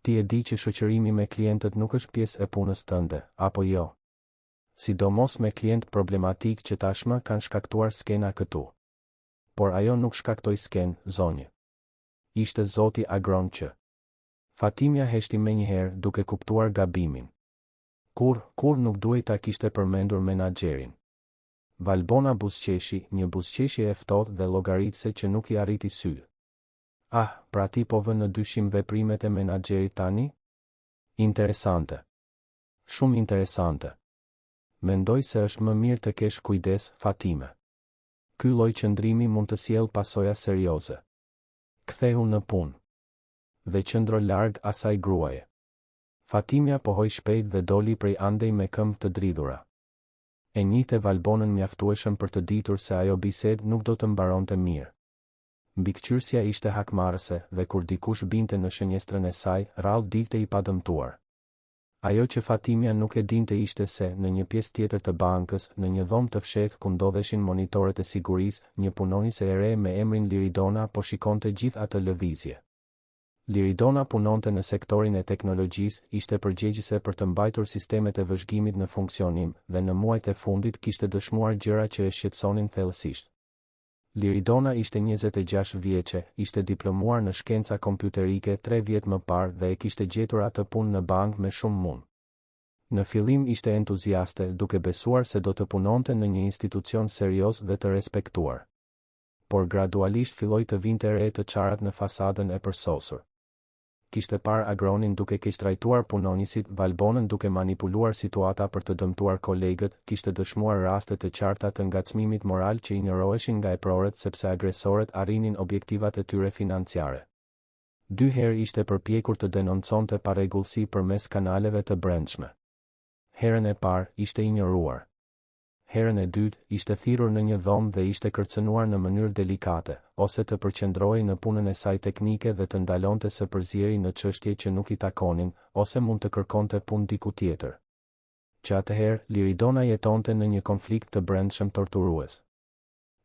Ti e di që shoqërimi me klientët nuk është pjesë e punës tënde, apo jo? Sidomos me klientë problematikë që tashmë kanë shkaktuar skena këtu. Por ajo nuk shkaktoi skenë, zonjë. Ishte zoti Agron që. Fatimja heshti menjëherë, duke kuptuar gabimin. Kurrë, kurrë nuk duhej ta kishte përmendur menaxherin. Valbona buzëqeshi, një buzëqeshje e ftohtë dhe llogaritëse që nuk i arriti sytë. Ah, pra ti po vë në dyshim veprimet e menaxherit tani? Interesante. Shumë interesante. Mendoj se është më mirë të kesh kujdes, Fatime. Ky lloj qëndrimi mund të sjellë pasoja serioze. Kthehu në punë. Dhe qëndro larg asaj gruaje. Fatimja pohoi shpejt dhe doli prej andej me këmbë të dridhura. E njihte Valbonën mjaftueshëm për të ditur se ajo bisedë nuk do të mbaronte mirë. Mbikëqyrësja ishte hakmarrëse dhe kur dikush binte në shënjestrën e saj, rrallë dilte i padëmtuar. Ajo që Fatimja nuk e dinte ishte se, në një pjesë tjetër të bankës, në një dhomë të fshehtë ku ndodheshin monitorët e sigurisë, një punonjëse e re me emrin Liridona po shikonte gjithë atë lëvizje. Liridona punonte në sektorin e teknologjisë, ishte përgjegjëse për të mbajtur sistemet e vëzhgimit në funksionim, dhe në muajt e fundit kishte dëshmuar gjëra që e shqetësonin thellësisht. Liridona ishte 26 vjeçe, ishte diplomuar në shkenca kompjuterike tre vjet më parë dhe e kishte gjetur atë punë në bankë me shumë mund. Në fillim ishte entuziaste, duke besuar se do të punonte në një institucion serioz dhe të respektuar. Por gradualisht filloi të vinte re të çarat në fasadën e përsosur. Kishte parë Agronin duke keqtrajtuar punonjësit, Valbonën duke manipuluar situata për të dëmtuar kolegët, kishte dëshmuar raste të qarta të ngacmimit moral që injoroheshin nga eprorët sepse agresorët arrinin objektivat e tyre financiare. Dy herë ishte përpjekur të denonconte parregullsi përmes kanaleve të brendshme. Herën e parë, ishte injoruar. Herën e dytë, ishte thirrur në një dhomë dhe ishte kërcënuar në mënyrë delikate, ose të përqendrohej në punën e saj teknike dhe të ndalonte së përzieri në çështje që nuk i takonin, ose mund të kërkonte punë diku tjetër. Që atëherë, Liridona jetonte në një konflikt të brendshëm torturues.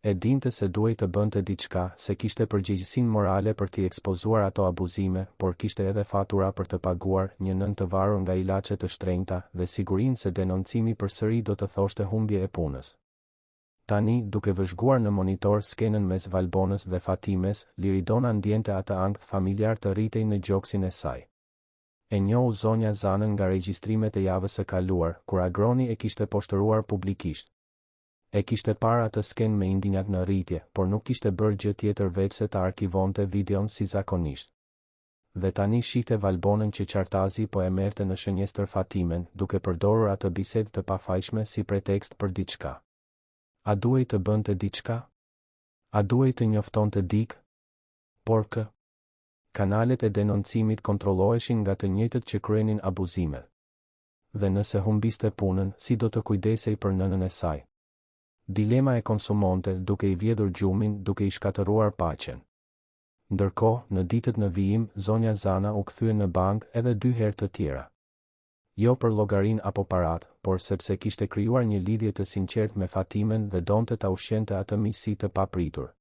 E dinte se duhej të bënte diçka, se kishte përgjegjësinë morale për t'i ekspozuar ato abuzime, por kishte edhe fatura për të paguar, një nënë të varur nga ilaçe të shtrenjta, dhe sigurinë se denoncimi përsëri do të thoshte humbje e punës. Tani, duke vëzhguar në monitor skenën mes Valbonës dhe Fatimes, Liridona ndjente atë ankth familjar të rritej në gjoksin e saj. E njohu zonja Zanën nga regjistrimet e javës së kaluar, kur Agroni e kishte poshtëruar publikisht. E kishte parë atë skenë me indinjatë në rritje, por nuk kishte bërë gjë tjetër veçse ta arkivonte videon si zakonisht. Dhe tani shihte Valbonën që qartazi po e merrte në shënjestër Fatimen, duke përdorur atë bisedë të pafajshme si pretekst për diçka. A duhej të bënte diçka? A duhej të njoftonte dikë? Por kë? Kanalet e denoncimit kontrolloheshin nga të njëjtët që kryenin abuzimet. Dhe nëse humbiste punën, si do të kujdesej për nënën e saj? Dilema e konsumonte, duke i vjedhur gjumin, duke i shkatërruar paqen. Ndërkohë, në ditët në vijim, zonja Zana u kthye në bankë edhe dy herë të tjera. Jo për llogarinë apo paratë, por sepse kishte krijuar një lidhje të sinqertë me Fatimen dhe donte ta ushqente atë miqësi të papritur.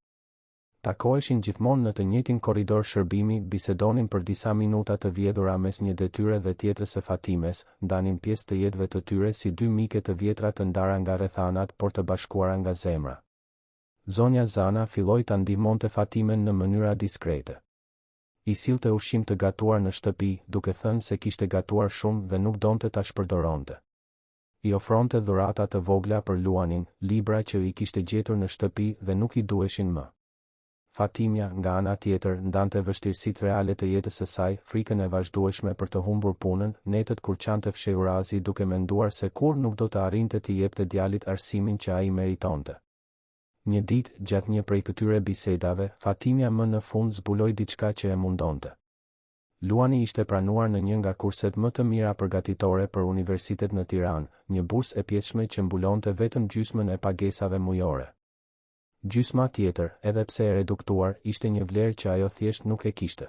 Takoheshin gjithmonë në të njëjtin korridor shërbimi, bisedonin për disa minuta të vjedhura mes një detyre dhe tjetrës së Fatimes, ndanin pjesë të jetëve të tyre si dy mike të vjetra të ndara nga rrethanat por të bashkuara nga zemra. Zonja Zana filloi ta ndihmonte Fatimen në mënyra diskrete. I sillte ushqim të gatuar në shtëpi, duke thënë se kishte gatuar shumë dhe nuk donte ta shpërdoronte. I ofronte dhurata të vogla për Luanin, libra që i kishte gjetur në shtëpi dhe nuk i duheshin më. Fatimja, nga ana tjetër, ndante vështirësitë reale të jetës së saj, frikën e vazhdueshme për të humbur punën, netët kur qante fshehurazi duke menduar se kurrë nuk do të arrinte t'i jepte djalit arsimin që ai meritonte. Një ditë, gjatë një prej këtyre bisedave, Fatimja më në fund zbuloi diçka që e mundonte. Luani ishte pranuar në një nga kurset më të mira përgatitore për universitet në Tiranë, një bursë e pjesshme që mbulonte vetëm gjysmën e pagesave mujore. Gjysma tjetër, edhe pse e reduktuar, ishte një vlerë që ajo thjesht nuk e kishte.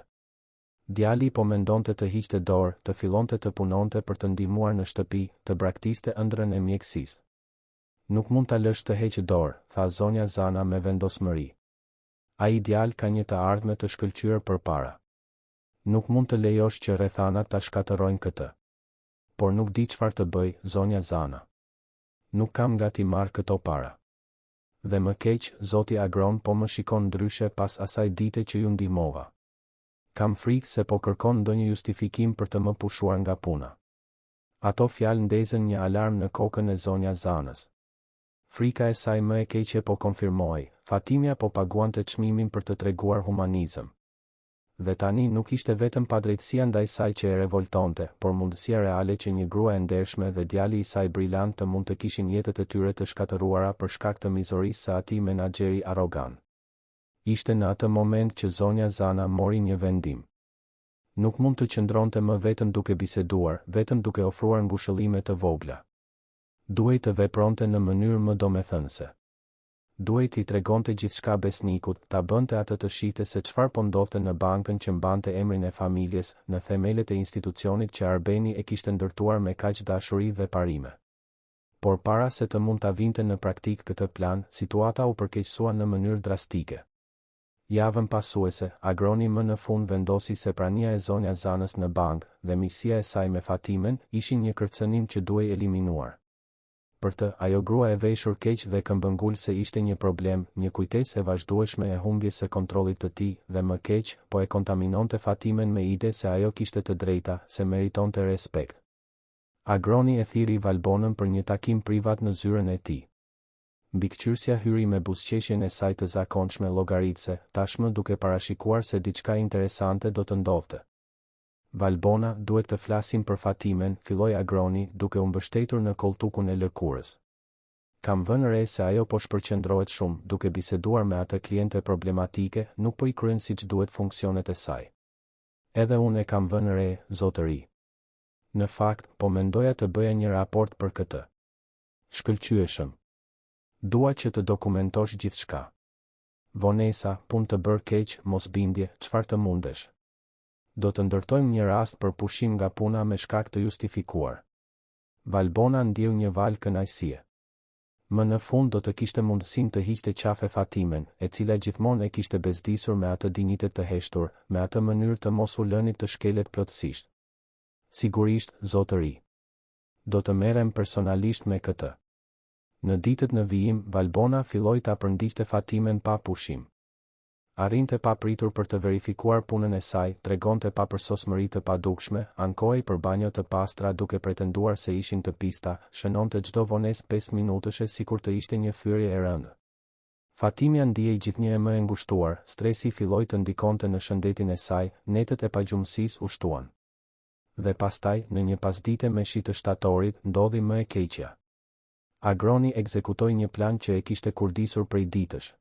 Djali po mendonte të hiqte dorë, të fillonte të punonte për të ndihmuar në shtëpi, të braktiste ëndrrën e mjekësisë. Nuk mund ta lësh të heqë dorë, tha zonja Zana me vendosmëri. Ai djalë ka një të ardhme të shkëlqyer përpara. Nuk mund të lejosh që rrethanat ta shkatërrojnë këtë. Por nuk di çfarë të bëj, zonja Zana. Nuk kam nga t'i marr këto para. Dhe më keq, zoti Agron po më shikon ndryshe pas asaj dite që ju ndihmova. Kam frikë se po kërkon ndonjë justifikim për të më pushuar nga puna. Ato fjalë ndezën një alarm në kokën e zonja Zanës. Frika e saj më e keqe po konfirmohej, Fatimja po paguante çmimin për të treguar humanizëm. Dhe tani nuk ishte vetëm padrejtësia ndaj saj që e revoltonte, por mundësia reale që një grua e ndershme dhe djali i saj brilant të mund të kishin jetët e tyre të shkatërruara për shkak të mizorisë së atij menaxheri arrogant. Ishte në atë moment që zonja Zana mori një vendim. Nuk mund të qëndronte më vetëm duke biseduar, vetëm duke ofruar ngushëllime të vogla. Duhej të vepronte në mënyrë më domethënëse. Duhej t'i tregonte gjithçka Besnikut, ta bënte atë të shihte se çfarë po ndodhte në bankën që mbante emrin e familjes, në themelet e institucionit që Arbeni e kishte ndërtuar me kaq dashuri dhe parime. Por para se të mund ta vinte në praktikë këtë plan, situata u përkeqësua në mënyrë drastike. Javën pasuese, Agroni më në fund vendosi se prania e zonja Zanës në bankë, dhe miqësia e saj me Fatimen, ishin një kërcënim që duhej eliminuar. Për të, ajo grua e veshur keq dhe këmbëngulëse ishte një problem, një kujtesë e vazhdueshme e humbjes së kontrollit të tij, dhe më keq, po e kontaminonte Fatimen me ide se ajo kishte të drejta, se meritonte respekt. Agroni e thirri Valbonën për një takim privat në zyrën e tij. Mbikëqyrësja hyri me buzëqeshjen e saj të zakonshme llogaritëse, tashmë duke parashikuar se diçka interesante do të ndodhte. Valbona, duhet të flasim për Fatimen, filloi Agroni, duke u mbështetur në kolltukun e lëkurës. Kam vënë re se ajo po shpërqendrohet shumë, duke biseduar me atë kliente problematike, nuk po i kryen siç duhet funksionet e saj. Edhe unë e kam vënë re, zotëri. Në fakt, po mendoja të bëja një raport për këtë. Shkëlqyeshëm. Dua që të dokumentosh gjithçka. Vonesa, punë të bërë keq, mosbindje, çfarë të mundesh. Do të ndërtojmë një rast për pushim nga puna me shkak të justifikuar. Valbona ndjeu një valë kënaqësie. Më në fund do të kishte mundësinë të hiqte qafe Fatimen, e cila gjithmonë e kishte bezdisur me atë dinjitet të heshtur, me atë mënyrë të mos u lënit të shkelet plotësisht. Sigurisht, zotëri. Do të merrem personalisht me këtë. Në ditët në vijim, Valbona filloi ta përndiqte Fatimen pa pushim. Arrinte papritur për të verifikuar punën e saj, tregonte papërsosmëri të padukshme, ankohej për banjo të pastra duke pretenduar se ishin të pista, shënonte çdo vonesë pesëminutëshe sikur të ishte një fyerje e rëndë. Fatimja ndihej gjithnjë e më e ngushtuar, stresi filloi të ndikonte në shëndetin e saj, netët e pagjumësisë u shtuan. Dhe pastaj, në një pasdite me shi të shtatorit, ndodhi më e keqja. Agroni ekzekutoi një plan që e kishte kurdisur prej ditësh.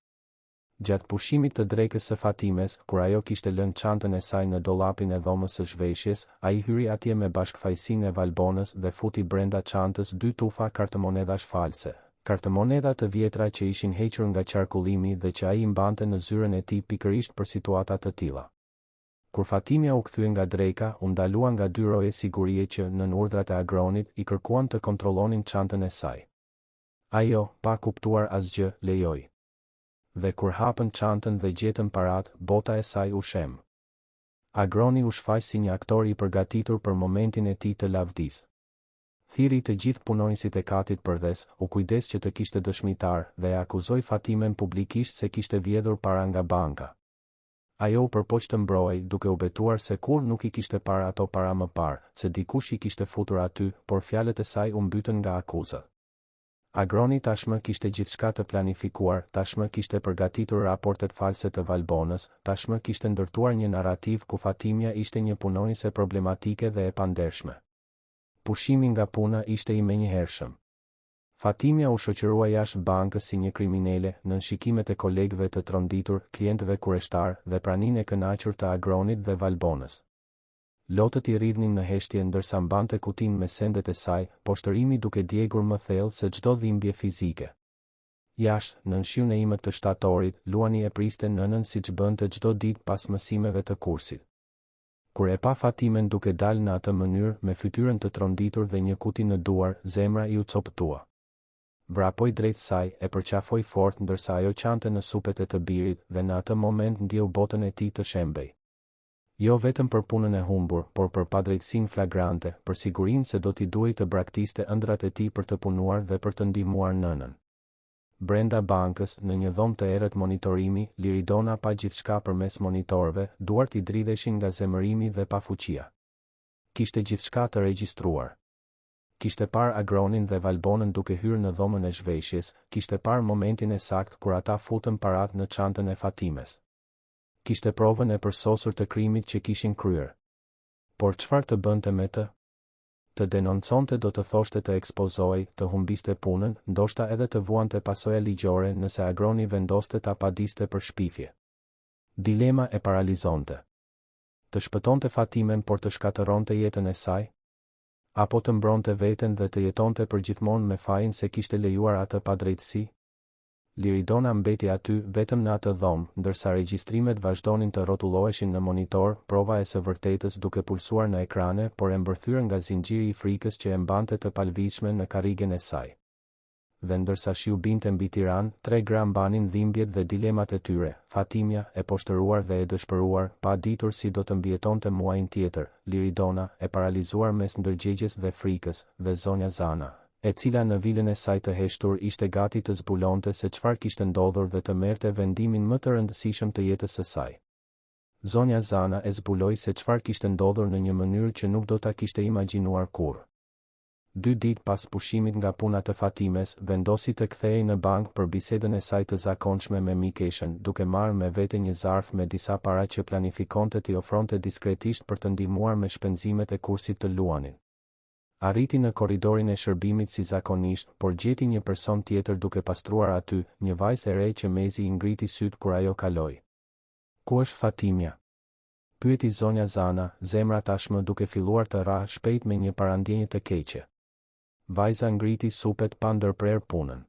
Gjatë pushimit të drekës së Fatimes, kur ajo kishte lënë çantën e saj në dollapin e dhomës së zhveshjes, ai hyri atje me bashkëfajësinë e Valbonës dhe futi brenda çantës dy tufa kartëmonedhash false, kartëmonedha të vjetra që ishin hequr nga qarkullimi dhe që ai i mbante në zyrën e tij pikërisht për situata të tilla. Kur Fatimja u kthye nga dreka, u ndalua nga dy roje sigurie që, nën urdhrat e Agronit, i kërkuan të kontrollonin çantën e saj. Ajo, pa kuptuar asgjë, lejoi. Dhe kur hapën çantën dhe gjetën paratë, bota e saj u shemb. Agroni u shfaq si një aktor i përgatitur për momentin e tij të lavdisë. Thirri të gjithë punonjësit e katit përdhes, u kujdes që të kishte dëshmitarë, dhe e akuzoi Fatimen publikisht se kishte vjedhur para nga banka. Ajo u përpoq të mbrohej, duke u betuar se kurrë nuk i kishte parë ato para më parë, se dikush i kishte futur aty, por fjalët e saj u mbytën nga akuzat. Agroni tashmë kishte gjithçka të planifikuar, tashmë kishte përgatitur raportet false të Valbonës, tashmë kishte ndërtuar një narrativë ku Fatimja ishte një punonjëse problematike dhe e pandershme. Pushimi nga puna ishte i menjëhershëm. Fatimja u shoqërua jashtë bankës si një kriminele, nën shikimet e kolegëve të tronditur, klientëve kureshtarë, dhe praninë e kënaqur të Agronit dhe Valbonës. Lotët i rridhnin në heshtje ndërsa mbante kutinë me sendet e saj, poshtërimi duke djegur më thellë se çdo dhimbje fizike. Jashtë, nën shiun e imët të shtatorit, Luani e priste nënën siç bënte çdo ditë pas mësimeve të kursit. Kur e pa Fatimen duke dalë në atë mënyrë, me fytyrën të tronditur dhe një kuti në duar, zemra iu copëtua. Vrapoi drejt saj, e përqafoi fort ndërsa ajo qante në supet e të birit dhe në atë moment ndjeu botën e tij të shembej. Jo vetëm për punën e humbur, por për padrejtësinë flagrante, për sigurinë se do t'i duhej të braktiste ëndrrat e tij për të punuar dhe për të ndihmuar nënën. Brenda bankës, në një dhomë të errët monitorimi, Liridona pa gjithçka përmes monitorëve, duart i dridheshin nga zemërimi dhe pafuqia. Kishte gjithçka të regjistruar. Kishte parë Agronin dhe Valbonën duke hyrë në dhomën e zhveshjes, kishte parë momentin e saktë kur ata futën paratë në çantën e Fatimes. Kishte provën e përsosur të krimit që kishin kryer. Por çfarë të bënte me të? Të denonconte do të thoshte të ekspozohej, të humbiste punën, ndoshta edhe të vuante pasoja ligjore nëse Agroni vendoste ta padiste për shpifje. Dilema e paralizonte. Të shpëtonte Fatimen por të shkatërronte jetën e saj? Apo të mbronte veten dhe të jetonte përgjithmonë me fajin se kishte lejuar atë padrejtësi? Liridona mbeti aty, vetëm në atë dhomë, ndërsa regjistrimet vazhdonin të rrotulloheshin në monitor, prova e së vërtetës duke pulsuar në ekrane, por e mbërthyer nga zinxhiri i frikës që e mbante të palëvizshme në karrigen e saj. Dhe ndërsa shiu binte mbi Tiranë, tre gra mbanin dhimbjet dhe dilemat e tyre, Fatimja, e poshtëruar dhe e dëshpëruar, pa ditur si do të mbijetonte muajin tjetër, Liridona, e paralizuar mes ndërgjegjes dhe frikës, dhe zonja Zana, e cila në vilën e saj të heshtur ishte gati të zbulonte se çfarë kishte ndodhur dhe të merrte vendimin më të rëndësishëm të jetës së saj. Zonja Zana e zbuloi se çfarë kishte ndodhur në një mënyrë që nuk do ta kishte imagjinuar kurrë. Dy ditë pas pushimit nga puna të Fatimes, vendosi të kthehej në bankë për bisedën e saj të zakonshme me mikeshën, duke marrë me vete një zarf me disa para që planifikonte t'i ofronte diskretisht për të ndihmuar me shpenzimet e kursit të Luanit. Arriti në korridorin e shërbimit si zakonisht, por gjeti një person tjetër duke pastruar aty, një vajzë e re që mezi i ngriti sytë kur ajo kaloi. Ku është Fatimja? Pyeti zonja Zana, zemra tashmë duke filluar të rrahë shpejt me një parandjenjë të keqe. Vajza ngriti supet pa ndërprerë punën.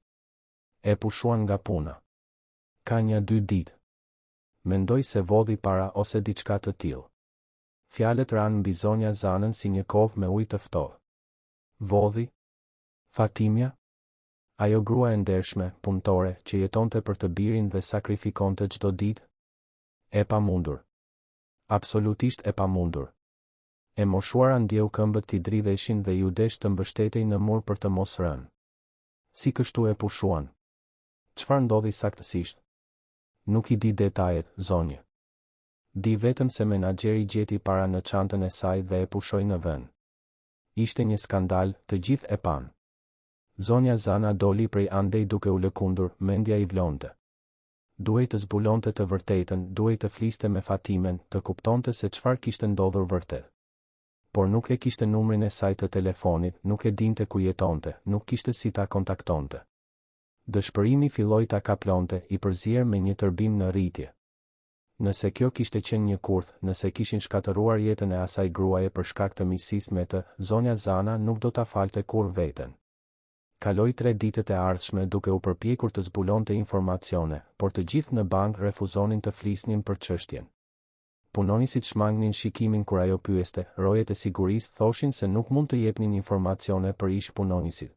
E pushuan nga puna. Ka nja dy ditë. Mendoj se vodhi para ose diçka të tillë. Fjalët ranë mbi zonja Zanën si një kovë me ujë të ftohtë. Vodhi? Fatimja? Ajo grua e ndershme, punëtore, që jetonte për të birin dhe sakrifikonte çdo ditë? E pamundur. Absolutisht e pamundur. E moshuara ndjeu këmbët t'i dridheshin dhe iu desh të mbështetej në mur për të mos rënë. Si kështu e pushuan? Çfarë ndodhi saktësisht? Nuk i di detajet, zonjë. Di vetëm se menaxheri gjeti para në çantën e saj dhe e pushoi në vend. Ishte një skandal, të gjithë e panë. Zonja Zana doli prej andej duke u lëkundur, mendja i vlonte. Duhej të zbulonte të vërtetën, duhej të fliste me Fatimen, të kuptonte se çfarë kishte ndodhur vërtet. Por nuk e kishte numrin e saj të telefonit, nuk e dinte ku jetonte, nuk kishte si ta kontaktonte. Dëshpërimi filloi ta kaplonte, i përzier me një tërbim në rritje. Nëse kjo kishte qenë një kurth, nëse kishin shkatërruar jetën e asaj gruaje për shkak të miqësisë me të, zonja Zana nuk do ta falte kurrë veten. Kaloi tre ditët e ardhshme duke u përpjekur të zbulonte informacione, por të gjithë në bankë refuzonin të flisnin për çështjen. Punonjësit shmangnin shikimin kur ajo pyeste, rojet e sigurisë thoshin se nuk mund të jepnin informacione për ish-punonjësit.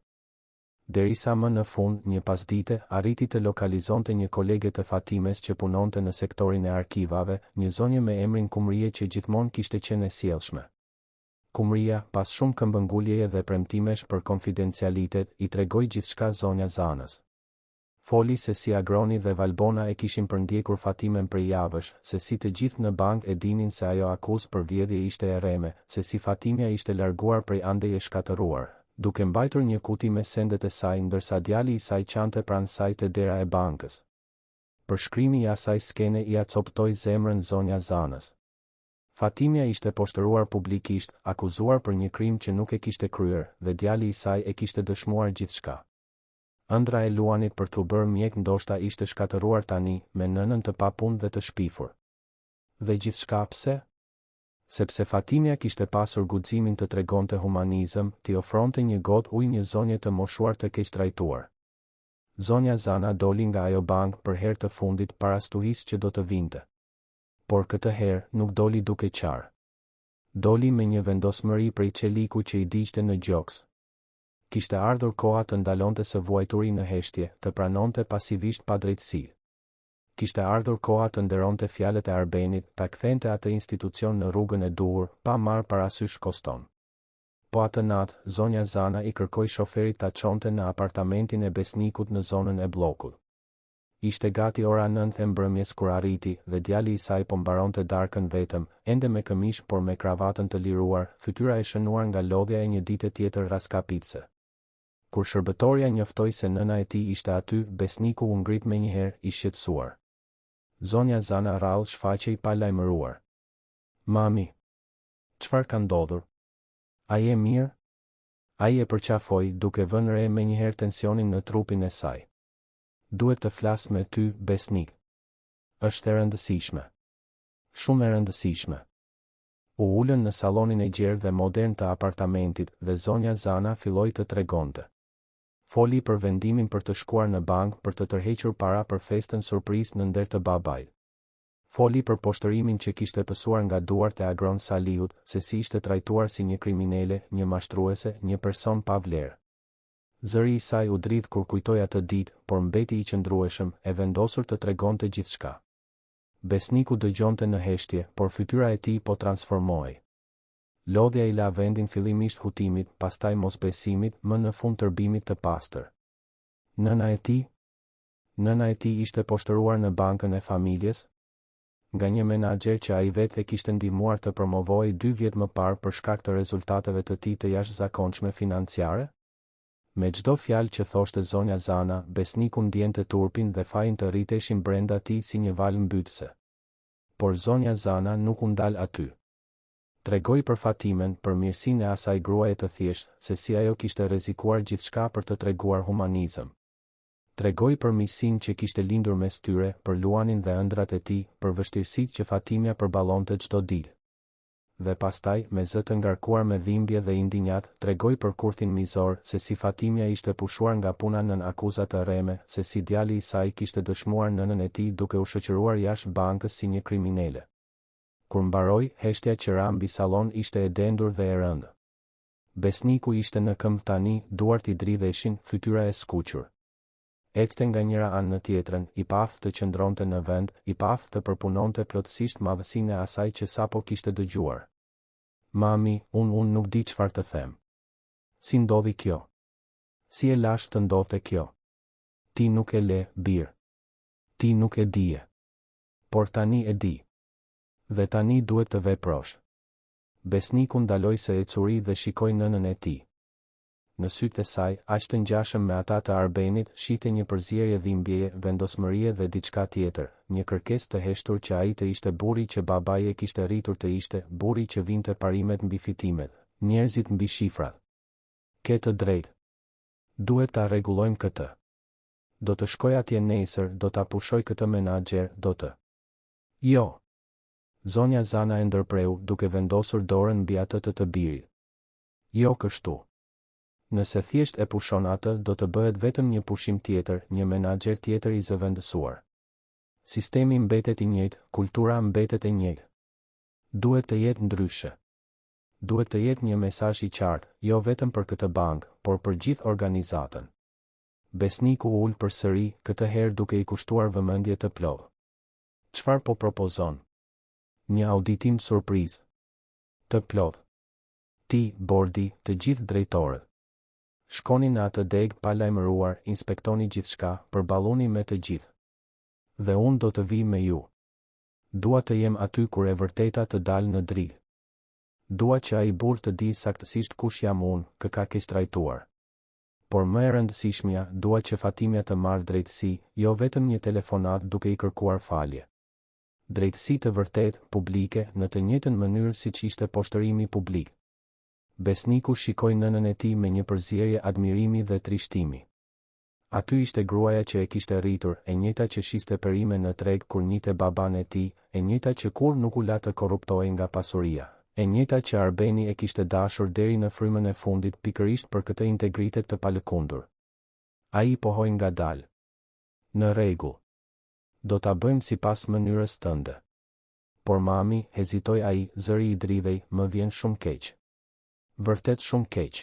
Derisa më në fund, një pasdite, arriti të lokalizonte një kolege të Fatimes që punonte në sektorin e arkivave, një zonjë me emrin Kumrije që gjithmonë kishte qenë e sjellshme. Kumrija, pas shumë këmbënguljeje dhe premtimesh për konfidencialitet, i tregoi gjithçka zonja Zanës. Foli se si Agroni dhe Valbona e kishin përndjekur Fatimen prej javësh, se si të gjithë në bankë e dinin se ajo akuzë për vjedhje ishte e rreme, se si Fatimja ishte larguar prej andej e shkatërruar, duke mbajtur një kuti me sendet e saj ndërsa djali i saj qante pranë saj te dera e bankës. Përshkrimi i asaj skene ia copëtoi zemrën zonja Zanës. Fatimja ishte poshtëruar publikisht, akuzuar për një krim që nuk e kishte kryer, dhe djali i saj e kishte dëshmuar gjithçka. Ëndrra e Luanit për t'u bërë mjek ndoshta ishte shkatërruar tani, me nënën të papunë dhe të shpifur. Dhe gjithçka pse? Sepse Fatimja kishte pasur guximin të tregonte humanizëm, t'i ofronte një gotë ujë një zonje të moshuar të keqtrajtuar. Zonja Zana doli nga ajo bankë për herë të fundit para stuhisë që do të vinte. Por këtë herë, nuk doli duke qarë. Doli me një vendosmëri prej çeliku që i digjte në gjoks. Kishte ardhur koha të ndalonte së vuajturi në heshtje, të pranonte pasivisht padrejtësitë. Kishte ardhur koha të nderonte fjalët e Arbenit, ta kthente atë institucion në rrugën e duhur, pa marrë parasysh koston. Po atë natë, zonja Zana i kërkoi shoferit ta çonte në apartamentin e Besnikut në zonën e Bllokut. Ishte gati ora nëntë e mbrëmjes kur arriti, dhe djali i saj po mbaronte darkën vetëm, ende me këmishë por me kravatën të liruar, fytyra e shënuar nga lodhja e një dite tjetër rraskapitëse. Kur shërbëtorja njoftoi se nëna e tij ishte aty, Besniku u ngrit menjëherë, i shqetësuar. Zonja Zana rrallë shfaqej pa lajmëruar. Mami! Çfarë ka ndodhur? A je mirë? Ai e përqafoi, duke vënë re menjëherë tensionin në trupin e saj. Duhet të flas me ty, Besnik. Është e rëndësishme. Shumë e rëndësishme. U ulën në sallonin e gjerë dhe modern të apartamentit dhe zonja Zana filloi të tregonte. Foli për vendimin për të shkuar në bankë për të tërhequr para për festën surprizë në nder të babait. Foli për poshtërimin që kishte pësuar nga duart e Agron Salihut, se si ishte trajtuar si një kriminele, një mashtruese, një person pa vlerë. Zëri i saj u dridh kur kujtoi atë ditë, por mbeti i qëndrueshëm, e vendosur të tregonte gjithçka. Besniku dëgjonte në heshtje, por fytyra e tij po transformohej. Lodhja i la vendin fillimisht hutimit, pastaj mosbesimit, më në fund tërbimit të pastër. Nëna e tij? Nëna e tij ishte poshtëruar në bankën e familjes? Nga një menaxher që ai vetë e kishte ndihmuar të promovohej dy vjet më parë për shkak të rezultateve të tij të jashtëzakonshme financiare? Me çdo fjalë që thoshte zonja Zana, Besniku ndiente turpin dhe fajin të rriteshin brenda tij si një valë mbytëse. Por zonja Zana nuk u ndal aty. Tregoi për Fatimen, për mirësinë e asaj gruaje të thjeshtë, se si ajo kishte rrezikuar gjithçka për të treguar humanizëm. Tregoi për miqësinë që kishte lindur mes tyre, për Luanin dhe ëndrrat e tij, për vështirësitë që Fatimja përballonte çdo ditë. Dhe pastaj, me zë të ngarkuar me dhimbje dhe indinjatë, tregoi për kurthin mizor, se si Fatimja ishte pushuar nga puna nën akuza të rreme, se si djali i saj kishte dëshmuar nënën e tij duke u shoqëruar jashtë bankës si një kriminele. Kur mbaroi, heshtja që ra mbi sallon ishte e dendur dhe e rëndë. Besniku ishte në këmbë tani, duart i dridheshin, fytyra e skuqur. Ecte nga njëra anë në tjetrën, i paaftë të qëndronte në vend, i paaftë të përpunonte plotësisht madhësinë e asaj që sapo kishte dëgjuar. Mami, unë unë nuk di çfarë të them. Si ndodhi kjo? Si e lashë të ndodhte kjo? Ti nuk e le, bir. Ti nuk e dije. Por tani e di. Dhe tani duhet të veprosh. Besniku ndaloi së ecuri dhe shikoi nënën e tij. Në sytë e saj, aq të ngjashëm me ata të Arbenit, shihte një përzierje dhimbjeje, vendosmërie dhe diçka tjetër, një kërkesë të heshtur që ai të ishte burri që babai e kishte rritur të ishte, burri që vinte parimet mbi fitimet, njerëzit mbi shifrat. Ke të drejtë. Duhet ta rregullojmë këtë. Do të shkoj atje nesër, do ta pushoj këtë menaxher, do të. Jo! Zonja Zana e ndërpreu, duke vendosur dorën mbi atë të të birit. Jo kështu. Nëse thjesht e pushon atë, do të bëhet vetëm një pushim tjetër, një menaxher tjetër i zëvendësuar. Sistemi mbetet i njëjtë, kultura mbetet e njëjtë. Duhet të jetë ndryshe. Duhet të jetë një mesazh i qartë, jo vetëm për këtë bankë, por për gjithë organizatën. Besniku u ul përsëri, këtë herë duke i kushtuar vëmendje të plotë. Çfarë po propozon? Një auditim surprizë. Të plotë. Ti, bordi, të gjithë drejtorët. Shkoni në atë degë pa lajmëruar, inspektoni gjithçka, përballuni me të gjithë. Dhe unë do të vij me ju. Dua të jem aty kur e vërteta të dalë në dritë. Dua që ai burrë të dijë saktësisht kush jam unë, kë ka keqtrajtuar. Por më e rëndësishmja, dua që Fatimja të marrë drejtësi, jo vetëm një telefonatë duke i kërkuar falje. Drejtësi të vërtetë, publike, në të njëjtën mënyrë siç ishte poshtërimi publik. Besniku shikoi nënën e tij me një përzierje admirimi dhe trishtimi. Aty ishte gruaja që e kishte rritur, e njëjta që shiste perime në treg kur njihte babanë e tij, e njëjta që kurrë nuk u la të korruptohej nga pasuria, e njëjta që Arbeni e kishte dashur deri në frymën e fundit pikërisht për këtë integritet të palëkundur. Ai pohoi ngadalë. Në rregull. Do ta bëjmë sipas mënyrës tënde. Por mami, hezitoi ai, zëri i dridhej, më vjen shumë keq. Vërtet shumë keq.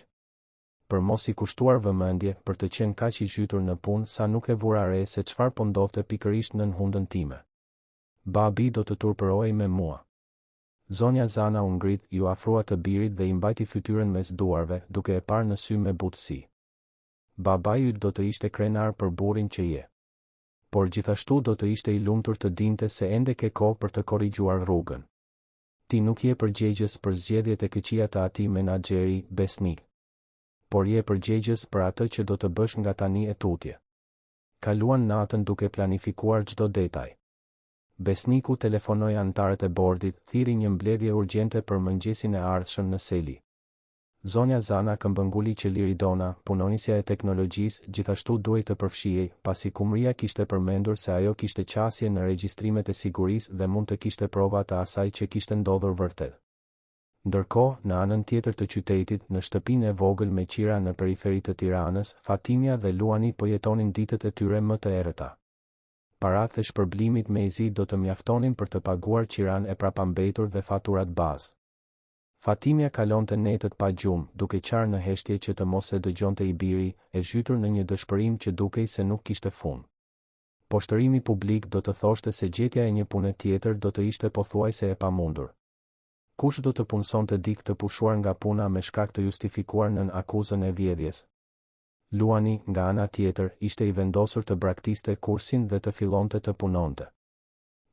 Për mos i kushtuar vëmendje, për të qenë kaq i zhytur në punë sa nuk e vura re se çfarë po ndodhte pikërisht nën hundën time. Babi do të turpërohej me mua. Zonja Zana u ngrit, iu afrua të birit dhe i mbajti fytyrën mes duarve, duke e parë në sy me butësi. Babai yt do të ishte krenar për burrin që je. Por gjithashtu do të ishte i lumtur të dinte se ende ke kohë për të korrigjuar rrugën. Ti nuk je përgjegjës për zgjedhjet e këqija të atij menaxheri, Besnik. Por je përgjegjës për atë që do të bësh nga tani e tutje. Kaluan natën duke planifikuar çdo detaj. Besniku telefonoi anëtarët e bordit, thirri një mbledhje urgjente për mëngjesin e ardhshëm në seli. Zonja Zana këmbënguli që Liridona, punonjësja e teknologjisë, gjithashtu duhej të përfshihej, pasi Kumria kishte përmendur se ajo kishte qasje në regjistrimet e sigurisë dhe mund të kishte prova të asaj që kishte ndodhur vërtet. Ndërkohë, në anën tjetër të qytetit, në shtëpinë e vogël me qira në periferi të Tiranës, Fatimja dhe Luani po jetonin ditët e tyre më të errëta. Paratë e shpërblimit mezi do të mjaftonin për të paguar qiranë e prapambetur dhe faturat bazë. Fatimja kalonte netët pa gjumë, duke qarë në heshtje që të mos e dëgjonte i biri, e zhytur në një dëshpërim që dukej se nuk kishte fund. Poshtërimi publik do të thoshte se gjetja e një pune tjetër do të ishte pothuajse e pamundur. Kush do të punësonte dikë të pushuar nga puna me shkak të justifikuar nën akuzën e vjedhjes? Luani, nga ana tjetër, ishte i vendosur të braktiste kursin dhe të fillonte të punonte.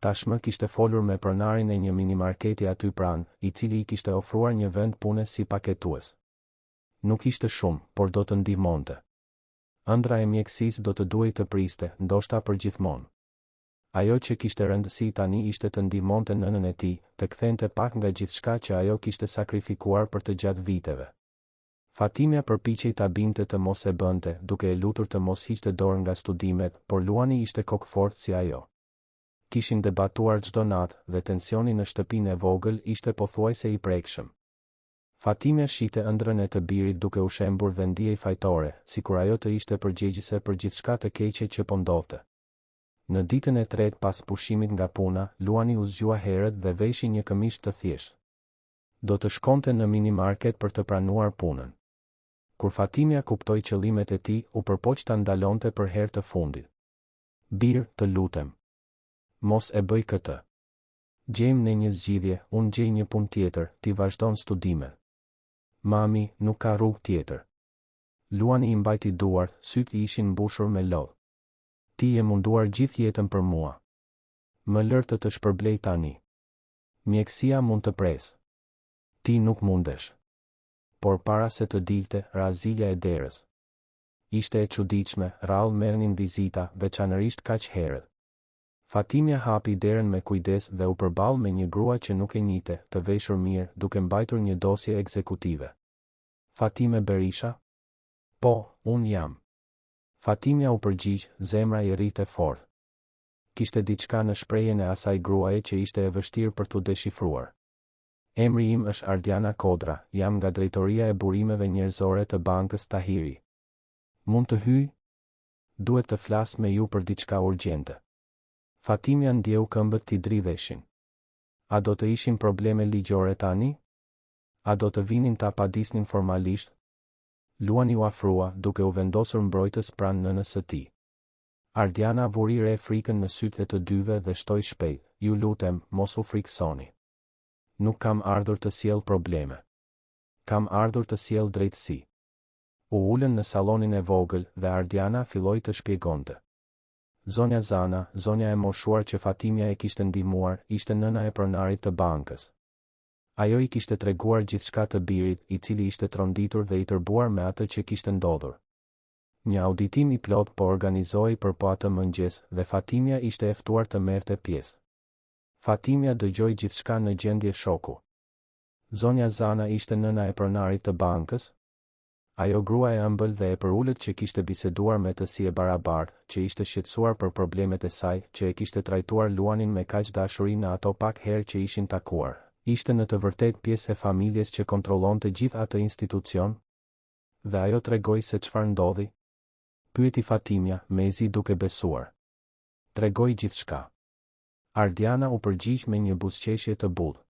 Tashmë kishte folur me pronarin e një minimarketi aty pranë, i cili i kishte ofruar një vend pune si paketues. Nuk ishte shumë, por do të ndihmonte. Ëndrra e mjekësisë do të duhej të priste, ndoshta përgjithmonë. Ajo që kishte rëndësi tani ishte të ndihmonte nënën e tij, të kthente pak nga gjithçka që ajo kishte sakrifikuar për të gjatë viteve. Fatimja përpiqej ta bindte të mos e bënte, duke e lutur të mos hiqte dorë nga studimet, por Luani ishte kokëfortë si ajo. Kishin debatuar çdo natë, dhe tensioni në shtëpinë e vogël ishte pothuajse i prekshëm. Fatimja shihte ëndrrën e të birit duke u shembur dhe ndihej fajtore, sikur ajo të ishte përgjegjëse për gjithçka të keqe që po ndodhte. Në ditën e tretë pas pushimit nga puna, Luani u zgjua herët dhe veshi një këmishë të thjeshtë. Do të shkonte në minimarket për të pranuar punën. Kur Fatimja kuptoi qëllimet e tij, u përpoq ta ndalonte për herë të fundit. Bir, të lutem. Mos e bëj këtë. Gjejmë ne një zgjidhje, unë gjej një punë tjetër, ti vazhdon studimet. Mami, nuk ka rrugë tjetër. Luani i mbajti duart, sytë i ishin mbushur me lot. Ti je munduar gjithë jetën për mua. Më lër të të shpërblej tani. Mjekësia mund të presë. Ti nuk mundesh. Por para se të dilte, ra zilja e derës. Ishte e çuditshme, rrallë merrnin vizita, veçanërisht kaq herët. Fatimja hapi derën me kujdes dhe u përball me një grua që nuk e njihte, të veshur mirë, duke mbajtur një dosje ekzekutive. Fatime Berisha? Po, unë jam. Fatimja u përgjigj, zemra i rrihte fort. Kishte diçka në shprehjen e asaj gruaje që ishte e vështirë për t'u deshifruar. Emri im është Ardiana Kodra, jam nga Drejtoria e Burimeve Njerëzore të Bankës Tahiri. Mund të hyj? Duhet të flas me ju për diçka urgjente. Fatimja ndjeu këmbët t'i dridheshin. A do të ishin probleme ligjore tani? A do të vinin ta padisnin formalisht? Luani u afrua, duke u vendosur mbrojtës pranë nënës së tij. Ardiana vuri re frikën në sytë e të dyve dhe shtoi shpejt, Ju lutem, mos u frikësoni. Nuk kam ardhur të sjell probleme. Kam ardhur të sjell drejtësi. U ulën në sallonin e vogël dhe Ardiana filloi të shpjegonte. Zonja Zana, zonja e moshuar që Fatimja e kishte ndihmuar, ishte nëna e pronarit të bankës. Ajo i kishte treguar gjithçka të birit, i cili ishte tronditur dhe i tërbuar me atë që kishte ndodhur. Një auditim i plotë po organizohej për po atë mëngjes dhe Fatimja ishte e ftuar të merrte pjesë. Fatimja dëgjoi gjithçka në gjendje shoku. Zonja Zana ishte nëna e pronarit të bankës? Ajo grua e ëmbël dhe e përulët që kishte biseduar me të si e barabartë, që ishte shqetësuar për problemet e saj, që e kishte trajtuar Luanin me kaq dashuri në ato pak herë që ishin takuar, ishte në të vërtetë pjesë e familjes që kontrollonte gjithë atë institucion? Dhe ajo tregoi se çfarë ndodhi? Pyeti Fatimja, mezi duke besuar. Tregoi gjithçka. Ardiana u përgjigj me një buzëqeshje të butë.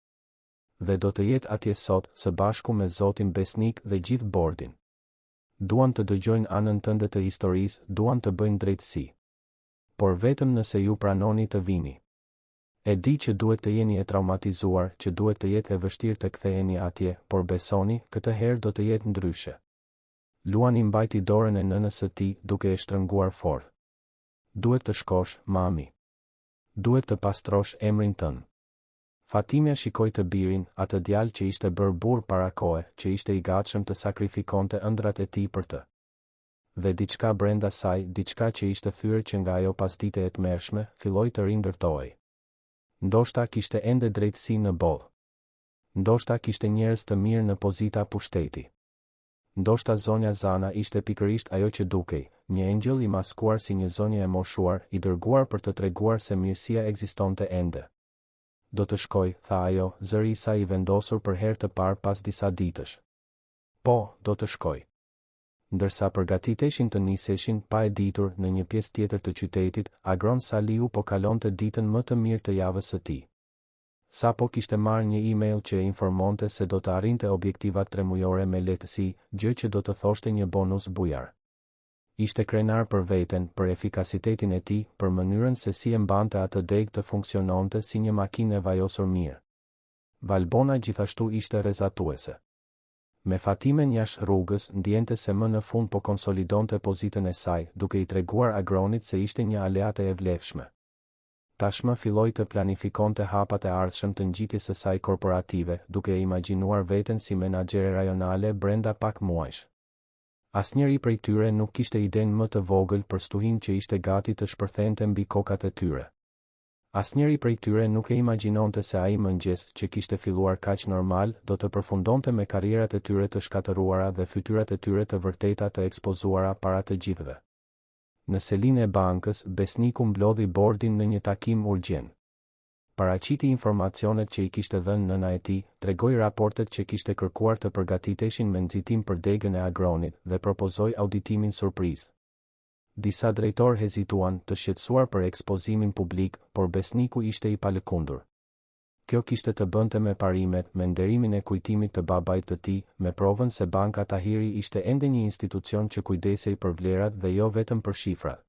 Dhe do të jetë atje sot, së bashku me zotin Besnik dhe gjithë bordin. Duan të dëgjojnë anën tënde të historisë, duan të bëjnë drejtësi. Por vetëm nëse ju pranoni të vini. E di që duhet të jeni e traumatizuar, që duhet të jetë e vështirë të ktheheni atje, por besoni, këtë herë do të jetë ndryshe. Luani mbajti dorën e nënës së tij, duke e shtrënguar fort. Duhet të shkosh, mami. Duhet të pastrosh emrin tënd. Fatimja shikoi të birin, atë djalë që ishte bërë burrë para kohe, që ishte i gatshëm të sakrifikonte ëndrrat e tij për të. Dhe diçka brenda saj, diçka që ishte thyer që nga ajo pasdite e tmerrshme, filloi të rindërtohej. Ndoshta kishte ende drejtësi në botë. Ndoshta kishte njerëz të mirë në pozita pushteti. Ndoshta zonja Zana ishte pikërisht ajo që dukej, një engjëll i maskuar si një zonjë e moshuar, i dërguar për të treguar se mirësia ekzistonte ende. Do të shkoj, tha ajo, zëri i saj i vendosur për herë të parë pas disa ditësh. Po, do të shkoj. Ndërsa përgatiteshin të niseshin, pa e ditur, në një pjesë tjetër të qytetit, Agron Salihu po kalonte ditën më të mirë të javës së tij. Sapo kishte marrë një email që e informonte se do të arrinte objektivat tremujore me lehtësi, gjë që do të thoshte një bonus bujar. Ishte krenar për veten, për efikasitetin e tij, për mënyrën se si e mbante atë degë të funksiononte si një makinë e vajosur mirë. Valbona gjithashtu ishte rrezatuese. Me Fatimen jashtë rrugës, ndiente se më në fund po konsolidonte pozitën e saj, duke i treguar Agronit se ishte një aleate e vlefshme. Tashmë filloi të planifikonte hapat e ardhshëm të ngjitjes së saj korporative, duke e imagjinuar veten si menaxhere rajonale brenda pak muajsh. Asnjëri prej tyre nuk kishte idenë më të vogël për stuhinë që ishte gati të shpërthente mbi kokat e tyre. Asnjëri prej tyre nuk e imagjinonte se ai mëngjes, që kishte filluar kaq normal, do të përfundonte me karrierat e tyre të shkatërruara dhe fytyrat e tyre të vërteta të ekspozuara para të gjithëve. Në selinë e bankës, Besniku mblodhi bordin në një takim urgjent. Paraqiti informacionet që i kishte dhënë nëna e tij, tregoi raportet që kishte kërkuar të përgatiteshin me nxitim për degën e Agronit dhe propozoi auditimin surprizë. Disa drejtorë hezituan, të shqetësuar për ekspozimin publik, por Besniku ishte i palëkundur. Kjo kishte të bënte me parimet, me nderimin e kujtimit të babait të tij, me provën se Banka Tahiri ishte ende një institucion që kujdesej për vlerat dhe jo vetëm për shifrat.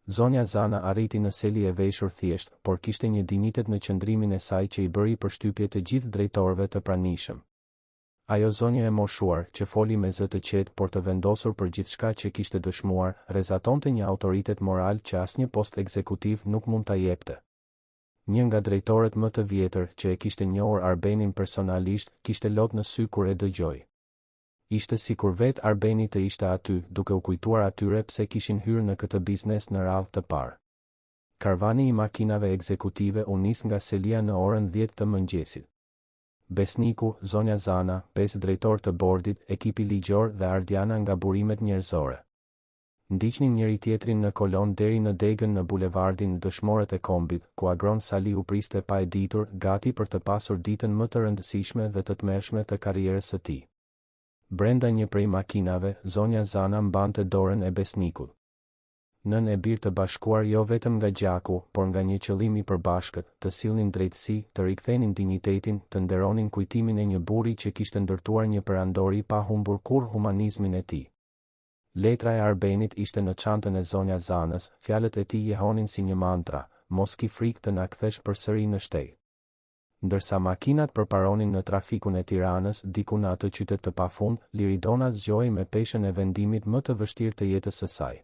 Zonja Zana arriti në seli e veshur thjesht, por kishte një dinjitet në qëndrimin e saj që i bëri përshtypje të gjithë drejtorëve të pranishëm. Ajo zonjë e moshuar, që foli me zë të qetë por të vendosur për gjithçka që kishte dëshmuar, rrezatonte një autoritet moral që asnjë post ekzekutiv nuk mund ta jepte. Një nga drejtorët më të vjetër, që e kishte njohur Arbenin personalisht, kishte lot në sy kur e dëgjoi. Ishte sikur vetë Arbeni të ishte aty, duke u kujtuar atyre pse kishin hyrë në këtë biznes në radhë të parë. Karvani i makinave ekzekutive u nis nga selia në orën dhjetë të mëngjesit. Besniku, zonja Zana, pesë drejtorë të bordit, ekipi ligjor dhe Ardiana nga burimet njerëzore. Ndiqnin njëri-tjetrin në kolonë deri në degën në bulevardin Dëshmorët e Kombit, ku Agron Salihu priste pa e ditur, gati për të pasur ditën më të rëndësishme dhe të tmerrshme të karrierës së tij. Brenda një prej makinave, zonja Zana mbante dorën e Besnikut. Nënë e bir të bashkuar jo vetëm nga gjaku, por nga një qëllim i përbashkët, të sillnin drejtësi, të rikthenin dinjitetin, të nderonin kujtimin e një burri që kishte ndërtuar një perandori pa humbur kurrë humanizmin e tij. Letra e Arbenit ishte në çantën e zonja Zanës, fjalët e tij jehonin si një mantra, Mos ki frikë të na kthesh përsëri në shteg. Ndërsa makinat përparonin në trafikun e Tiranës, diku në atë qytet të pafund, Liridona zgjohej me peshën e vendimit më të vështirë të jetës së saj.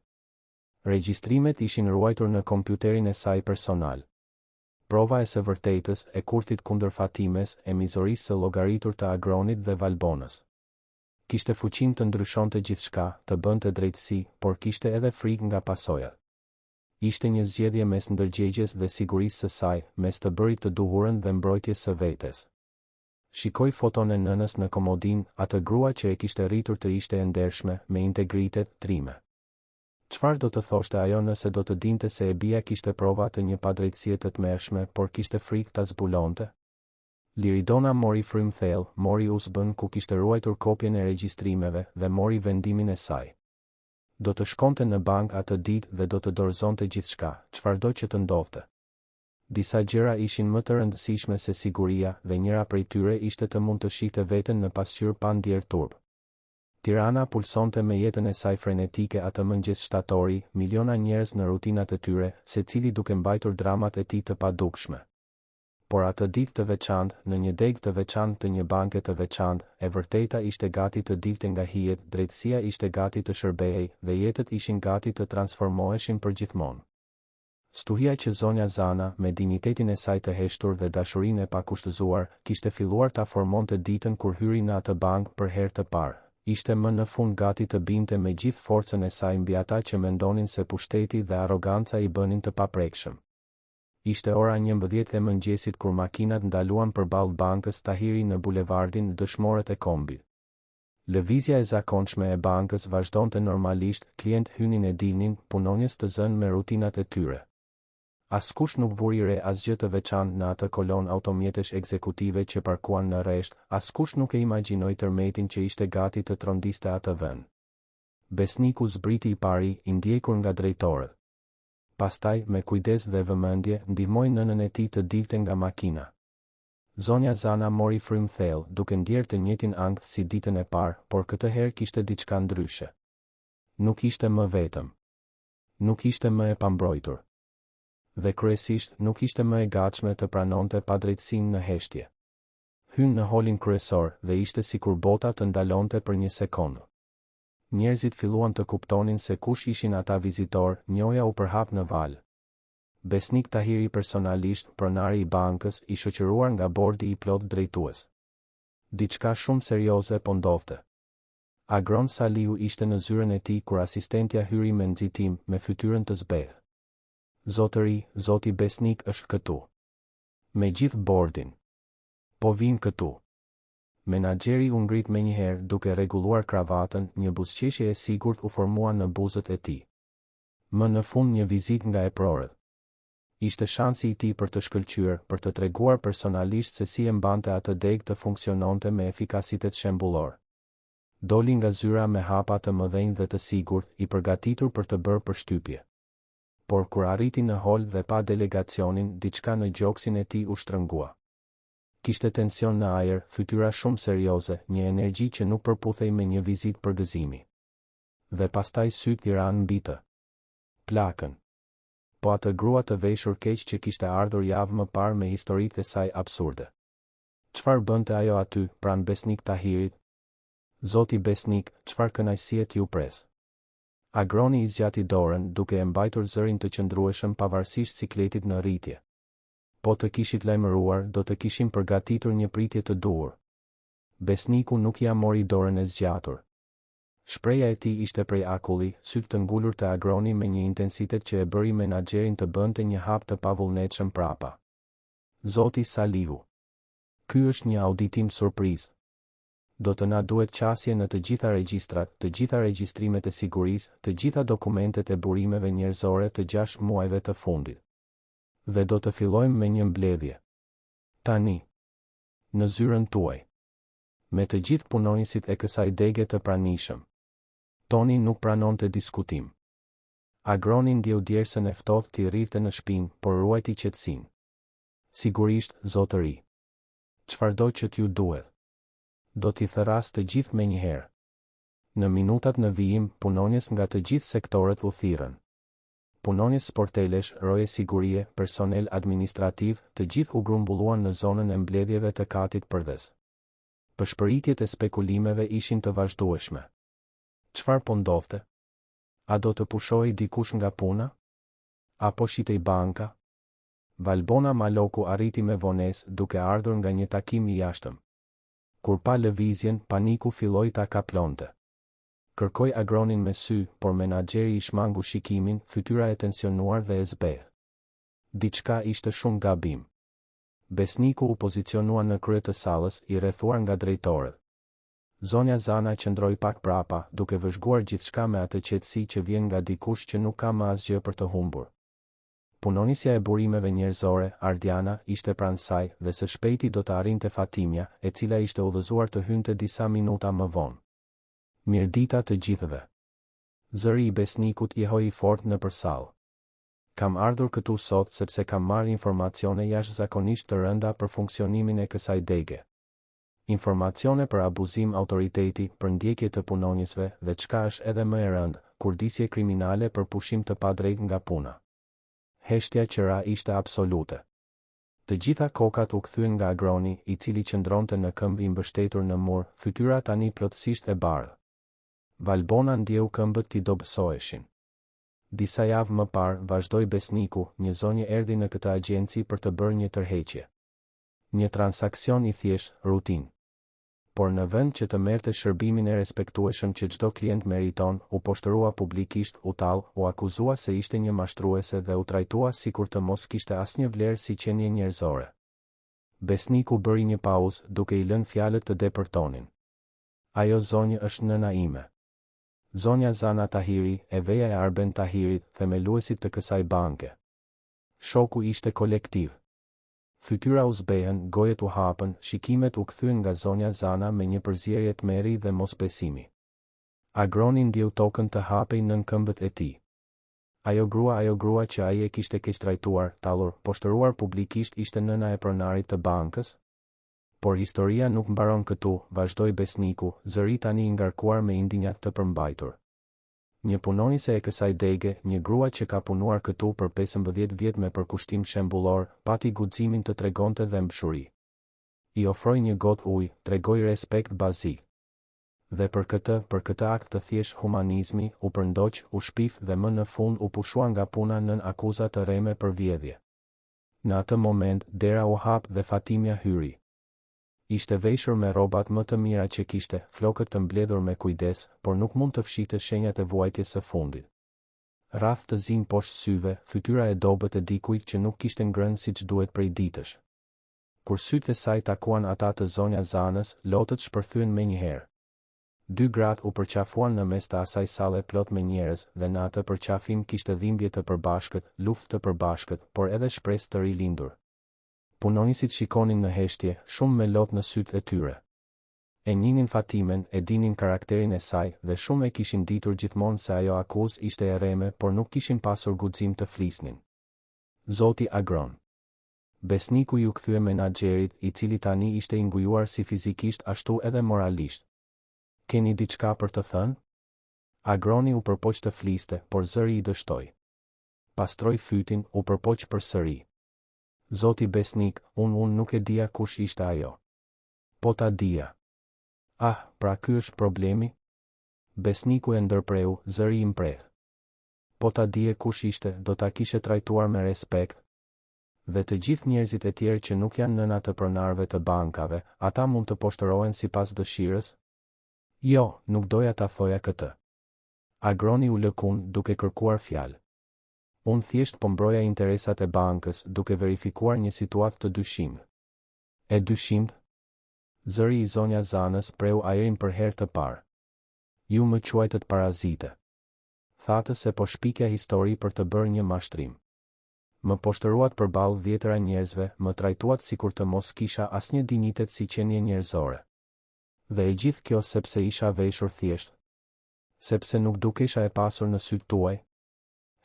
Regjistrimet ishin ruajtur në kompjuterin e saj personal. Prova e së vërtetës, e kurthit kundër Fatimes, e mizorisë së llogaritur të Agronit dhe Valbonës. Kishte fuqinë të ndryshonte gjithçka, të bënte drejtësi, por kishte edhe frikë nga pasojat. Ishte një zgjedhje mes ndërgjegjes dhe sigurisë së saj, mes të bërit të duhurën dhe mbrojtjes së vetes. Shikoi foton e nënës në komodinë, atë grua që e kishte rritur të ishte e ndershme, me integritet, trime. Çfarë do të thoshte ajo nëse do të dinte se e bija kishte prova të një padrejtësie të tmerrshme, por kishte frikë ta zbulonte? Liridona mori frymë thellë, mori USB-në ku kishte ruajtur kopjen e regjistrimeve dhe mori vendimin e saj. Do të shkonte në bankë atë ditë dhe do të dorëzonte gjithçka, çfarëdo që të ndodhte. Disa gjëra ishin më të rëndësishme se siguria dhe njëra prej tyre ishte të mund të shihte veten në pasqyrë pa ndjerë turp. Tirana pulsonte me jetën e saj frenetike atë mëngjes shtatori, miliona njerëz në rutinat e tyre, secili duke mbajtur dramat e tij të padukshme. Por atë ditë të veçantë, në një degë të veçantë të një banke të veçantë, e vërteta ishte gati të dilte nga hijet, drejtësia ishte gati të shërbehej, dhe jetët ishin gati të transformoheshin përgjithmonë. Stuhia që zonja Zana, me dinjitetin e saj të heshtur dhe dashurinë e pakushtëzuar, kishte filluar ta formonte ditën kur hyri në atë bankë për herë të parë, ishte më në fund gati të binte me gjithë forcën e saj mbi ata që mendonin se pushteti dhe arroganca i bënin të paprekshëm. Ishte ora 11 e mëngjesit kur makinat ndaluan përballë bankës Tahiri në bulevardin Dëshmorët e Kombit. Lëvizja e zakonshme e bankës vazhdonte normalisht, klientë hynin e dilnin, punonjës të zënë me rutinat e tyre. Askush nuk vuri re asgjë të veçantë në atë kolonë automjetesh ekzekutive që parkuan në rresht, askush nuk e imagjinoi tërmetin që ishte gati të trondiste atë vend. Besniku zbriti i pari, i ndjekur nga drejtorët. Pastaj, me kujdes dhe vëmendje, ndihmoi nënën e tij të dilte nga makina. Zonja Zana mori frymë thellë, duke ndjerë të njëjtin ankth si ditën e parë, por këtë herë kishte diçka ndryshe. Nuk ishte më vetëm. Nuk ishte më e pambrojtur. Dhe kryesisht, nuk ishte më e gatshme të pranonte padrejtësinë në heshtje. Hynë në holin kryesor, dhe ishte sikur bota të ndalonte për një sekondë. Njerëzit filluan të kuptonin se kush ishin ata vizitorë, njohja u përhap në valë. Besnik Tahiri personalisht, pronari i bankës, i shoqëruar nga bordi i plotë drejtues. Diçka shumë serioze po ndodhte. Agron Salihu ishte në zyrën e tij kur asistentja hyri me nxitim, me fytyrën të zbehtë. Zotëri, zoti Besnik është këtu. Me gjithë bordin. Po vijnë këtu. Menaxheri u ngrit menjëherë, duke rregulluar kravatën, një buzëqeshje e sigurt u formua në buzët e tij. Më në fund një vizitë nga eprorët. Ishte shansi i tij për të shkëlqyer, për të treguar personalisht se si e mbante atë degë të funksiononte me efikasitet shembullor. Doli nga zyra me hapa të mëdhenj dhe të sigurt, i përgatitur për të bërë përshtypje. Por kur arriti në hol dhe pa delegacionin, diçka në gjoksin e tij u shtrëngua. Kishte tension në ajër, fytyra shumë serioze, një energji që nuk përputhej me një vizitë përgëzimi. Dhe pastaj sytë i ranë mbi të. Plakën. Po atë grua të veshur keq që kishte ardhur javë më parë me historitë e saj absurde. Çfarë bënte ajo aty, pranë Besnik Tahirit? Zoti Besnik, çfarë kënaqësie t'ju pres. Agroni i zgjati dorën, duke e mbajtur zërin të qëndrueshëm pavarësisht sikletit në rritje. Po të kishit lajmëruar, do të kishim përgatitur një pritje të duhur. Besniku nuk ia mori dorën e zgjatur. Shprehja e tij ishte prej akulli, sytë të ngulur te Agroni me një intensitet që e bëri menaxherin të bënte një hap të pavullnetshëm prapa. Zoti Salihu. Ky është një auditim surprizë. Do të na duhet qasje në të gjitha regjistrat, të gjitha regjistrimet e sigurisë, të gjitha dokumentet e burimeve njerëzore të gjashtë muajve të fundit. Dhe do të fillojmë me një mbledhje. Tani. Në zyrën tuaj. Me të gjithë punonjësit e kësaj dege të pranishëm. Toni nuk pranonte diskutim. Agroni ndjeu djersën e ftohtë t'i rridhte në shpinë, por ruajti qetësinë. Sigurisht, zotëri. Çfarëdo që t'ju duhet. Do t'i thërras të gjithë menjëherë. Në minutat në vijim, punonjës nga të gjithë sektorët u thirrën. Punonjës sportelesh, roje sigurie, personel administrativ, të gjithë u grumbulluan në zonën e mbledhjeve të katit përdhes. Pëshpëritjet e spekulimeve ishin të vazhdueshme. Çfarë po ndodhte? A do të pushohej dikush nga puna? A po shitej banka? Valbona Maloku arriti me vonesë, duke ardhur nga një takim i jashtëm. Kur pa lëvizjen, paniku filloi ta kaplonte. Kërkoi Agronin me sy, por menaxheri i shmangu shikimin, fytyra e tensionuar dhe e zbehtë. Diçka ishte shumë gabim. Besniku u pozicionua në krye të sallës, i rrethuar nga drejtorët. Zonja Zana qëndroi pak prapa, duke vëzhguar gjithçka me atë qetësi që vjen nga dikush që nuk ka më asgjë për të humbur. Punonjësja e burimeve njerëzore, Ardiana, ishte pranë saj, dhe së shpejti do të arrinte Fatimja, e cila ishte udhëzuar të hynte disa minuta më vonë. Mirëdita të gjithëve. Zëri i Besnikut jehoi i fortë nëpër sallë. Kam ardhur këtu sot sepse kam marrë informacione jashtëzakonisht të rënda për funksionimin e kësaj dege. Informacione për abuzim autoriteti, për ndjekje të punonjësve dhe çka është edhe më e rëndë, kurdisje kriminale për pushim të padrejtë nga puna. Heshtja që ra ishte absolute. Të gjitha kokat u kthyen nga Agroni, i cili qëndronte në këmbë i mbështetur në mur, fytyra tani plotësisht e bardhë. Valbona ndjeu këmbët t'i dobësoheshin. Disa javë më parë, vazhdoi Besniku, një zonjë erdhi në këtë agjenci për të bërë një tërheqje. Një transaksion i thjeshtë, rutinë. Por në vend që të merrte shërbimin e respektueshëm që çdo klient meriton, u poshtërua publikisht, u tall, u akuzua se ishte një mashtruese dhe u trajtua sikur të mos kishte asnjë vlerë si qenie njerëzore. Besniku bëri një pauzë, duke i lënë fjalët të depërtonin. Ajo zonjë është nëna ime. Zonja Zana Tahiri, e veja e Arben Tahirit, themeluesit të kësaj banke. Shoku ishte kolektiv. Fytyra u zbehën, gojët u hapën, shikimet u kthyen nga zonja Zana me një përzierje tmerri dhe mosbesimi. Agroni ndjeu tokën të hapej nën këmbët e tij. Ajo grua ajo grua që ai e kishte keqtrajtuar, tallur, poshtëruar publikisht ishte nëna e pronarit të bankës? Por historia nuk mbaron këtu, vazhdoi Besniku, zëri tani i ngarkuar me indinjatë të përmbajtur. Një punonjëse e kësaj dege, një grua që ka punuar këtu për 15 vjet me përkushtim shembullor, pati guximin të tregonte dhembshuri. I ofroi një gotë ujë, tregoi respekt bazik. Dhe për këtë, për këtë akt të thjeshtë humanizmi, u përndoq, u shpif dhe më në fund u pushua nga puna nën akuza të rreme për vjedhje. Në atë moment, dera u hap dhe Fatimja hyri. Ishte veshur me rrobat më të mira që kishte, flokët të mbledhur me kujdes, por nuk mund të fshihte shenjat e vuajtjes së fundit. Rrathë të zinj poshtë syve, fytyra e dobët e dikujt që nuk kishte ngrënë siç duhet prej ditësh. Kur sytë e saj takuan ata të zonja Zanës, lotët shpërthyen menjëherë. Dy gratë u përqafuan në mes të asaj salle plot me njerëz dhe në atë përqafim kishte dhimbje të përbashkët, luftë të përbashkët, por edhe shpresë të rilindur. Punonjësit shikonin në heshtje, shumë me lot në sytë e tyre. E njihnin Fatimen, e dinin karakterin e saj, dhe shumë e kishin ditur gjithmonë se ajo akuzë ishte e rreme por nuk kishin pasur guxim të flisnin. Zoti Agron. Besniku iu kthye menaxherit, i cili tani ishte i ngujuar si fizikisht ashtu edhe moralisht. Keni diçka për të thënë? Agroni u përpoq të fliste, por zëri i dështoi. Pastroi fytin, u përpoq përsëri. Zoti Besnik, unë unë nuk e dija kush ishte ajo. Po ta dija. Ah, pra ky është problemi? Besniku e ndërpreu, zëri i mprehtë. Po ta dije kush ishte, do ta kishe trajtuar me respekt? Dhe të gjithë njerëzit e tjerë që nuk janë nëna të pronarëve të bankave, ata mund të poshtërohen sipas dëshirës? Jo, nuk doja ta thoja këtë. Agroni u lëkund, duke kërkuar fjalë. Unë thjesht po mbroja interesat e bankës, duke verifikuar një situatë të dyshimtë. E dyshimtë? Zëri i zonja Zanës preu ajrin për herë të parë. Ju më quajtët parazite. Thatë se po shpikja histori për të bërë një mashtrim. Më poshtëruat përballë dhjetëra njerëzve, më trajtuat sikur të mos kisha asnjë dinjitet si qenie njerëzore. Dhe e gjithë kjo sepse isha veshur thjesht. Sepse nuk dukesha e pasur në sytë tuaj?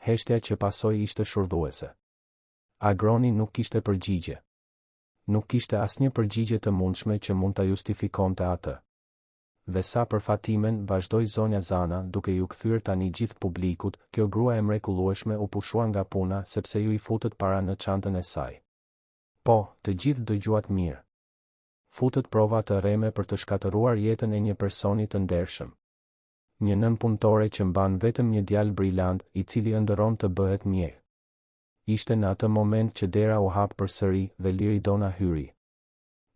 Heshtja që pasoi ishte shurdhuese. Agroni nuk kishte përgjigje. Nuk kishte asnjë përgjigje të mundshme që mund ta justifikonte atë. Dhe sa për Fatimen, vazhdoi zonja Zana, duke iu kthyer tani gjithë publikut, kjo grua e mrekullueshme u pushua nga puna sepse ju i futët para në çantën e saj. Po, të gjithë dëgjuat mirë. Futët prova të rreme për të shkatërruar jetën e një personi të ndershëm. Një nënpunëtore që mban vetëm një djalë brilant, i cili ëndërron të bëhet mjek. Ishte në atë moment që dera u hap përsëri dhe Liridona hyri.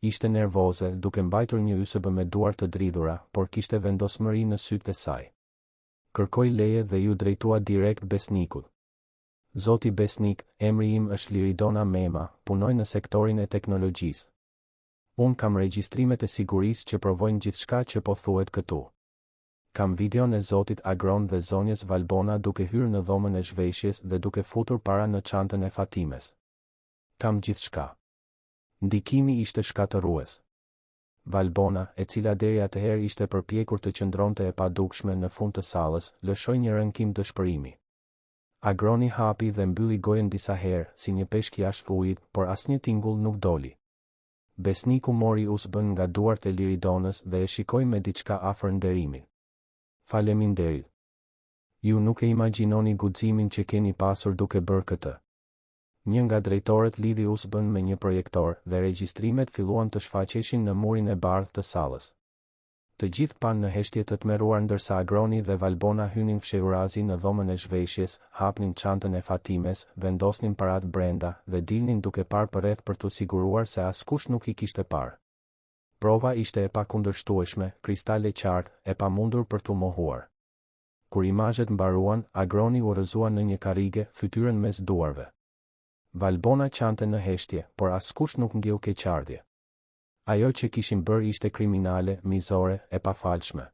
Ishte nervoze, duke mbajtur një USB me duar të dridhura, por kishte vendosmëri në sytë e saj. Kërkoi leje dhe iu drejtua direkt Besnikut. Zoti Besnik, emri im është Liridona Mema, punoj në sektorin e teknologjisë. Unë kam regjistrimet e sigurisë që provojnë gjithçka që po thuhet këtu. Kam videon e zotit Agron dhe zonjës Valbona duke hyrë në dhomën e zhveshjes dhe duke futur para në çantën e Fatimes. Kam gjithçka. Ndikimi ishte shkatërrues. Valbona, e cila deri atëherë ishte përpjekur të qëndronte e padukshme në fund të sallës, lëshoi një rënkim dëshpërimi. Agroni hapi dhe mbylli gojën disa herë, si një peshk jashtë ujit, por asnjë tingull nuk doli. Besniku mori USB-në nga duart e Liridonës dhe e shikoi me diçka afër nderimit. Faleminderit. Ju nuk e imagjinoni guximin që keni pasur duke bërë këtë. Një nga drejtorët lidhi USB-në me një projektor dhe regjistrimet filluan të shfaqeshin në murin e bardhë të sallës. Të gjithë panë në heshtje të tmerruar ndërsa Agroni dhe Valbona hynin fshehurazi në dhomën e zhveshjes, hapnin çantën e Fatimes, vendosnin paratë brenda, dhe dilnin duke parë përreth për t'u siguruar se askush nuk i kishte parë. Prova ishte e pakundërshtueshme, kristal e qartë, e pamundur për t'u mohuar. Kur imazhet mbaruan, Agroni u rrëzua në një karrige, fytyrën mes duarve. Valbona qante në heshtje, por askush nuk ndjeu keqardhje. Ajo që kishin bërë ishte kriminale, mizore, e pafalshme.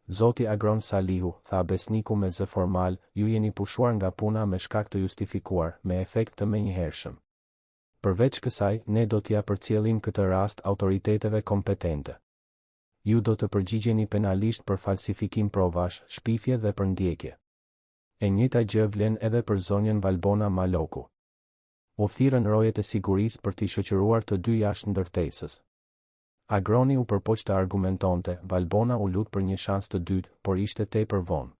Zoti Agron Salihu, tha Besniku me zë formal, ju jeni pushuar nga puna me shkak të justifikuar, me efekt të menjëhershëm. Përveç kësaj, ne do t'ia përcjellim këtë rast autoriteteve kompetente. Ju do të përgjigjeni penalisht për falsifikim provash, shpifje dhe përndjekje. E njëjta gjë vlen edhe për zonjën Valbona Maloku. U thirrën rojet e sigurisë për t'i shoqëruar të dy jashtë ndërtesës. Agroni u përpoq të argumentonte, Valbona u lut për një shans të dytë, por ishte tepër vonë.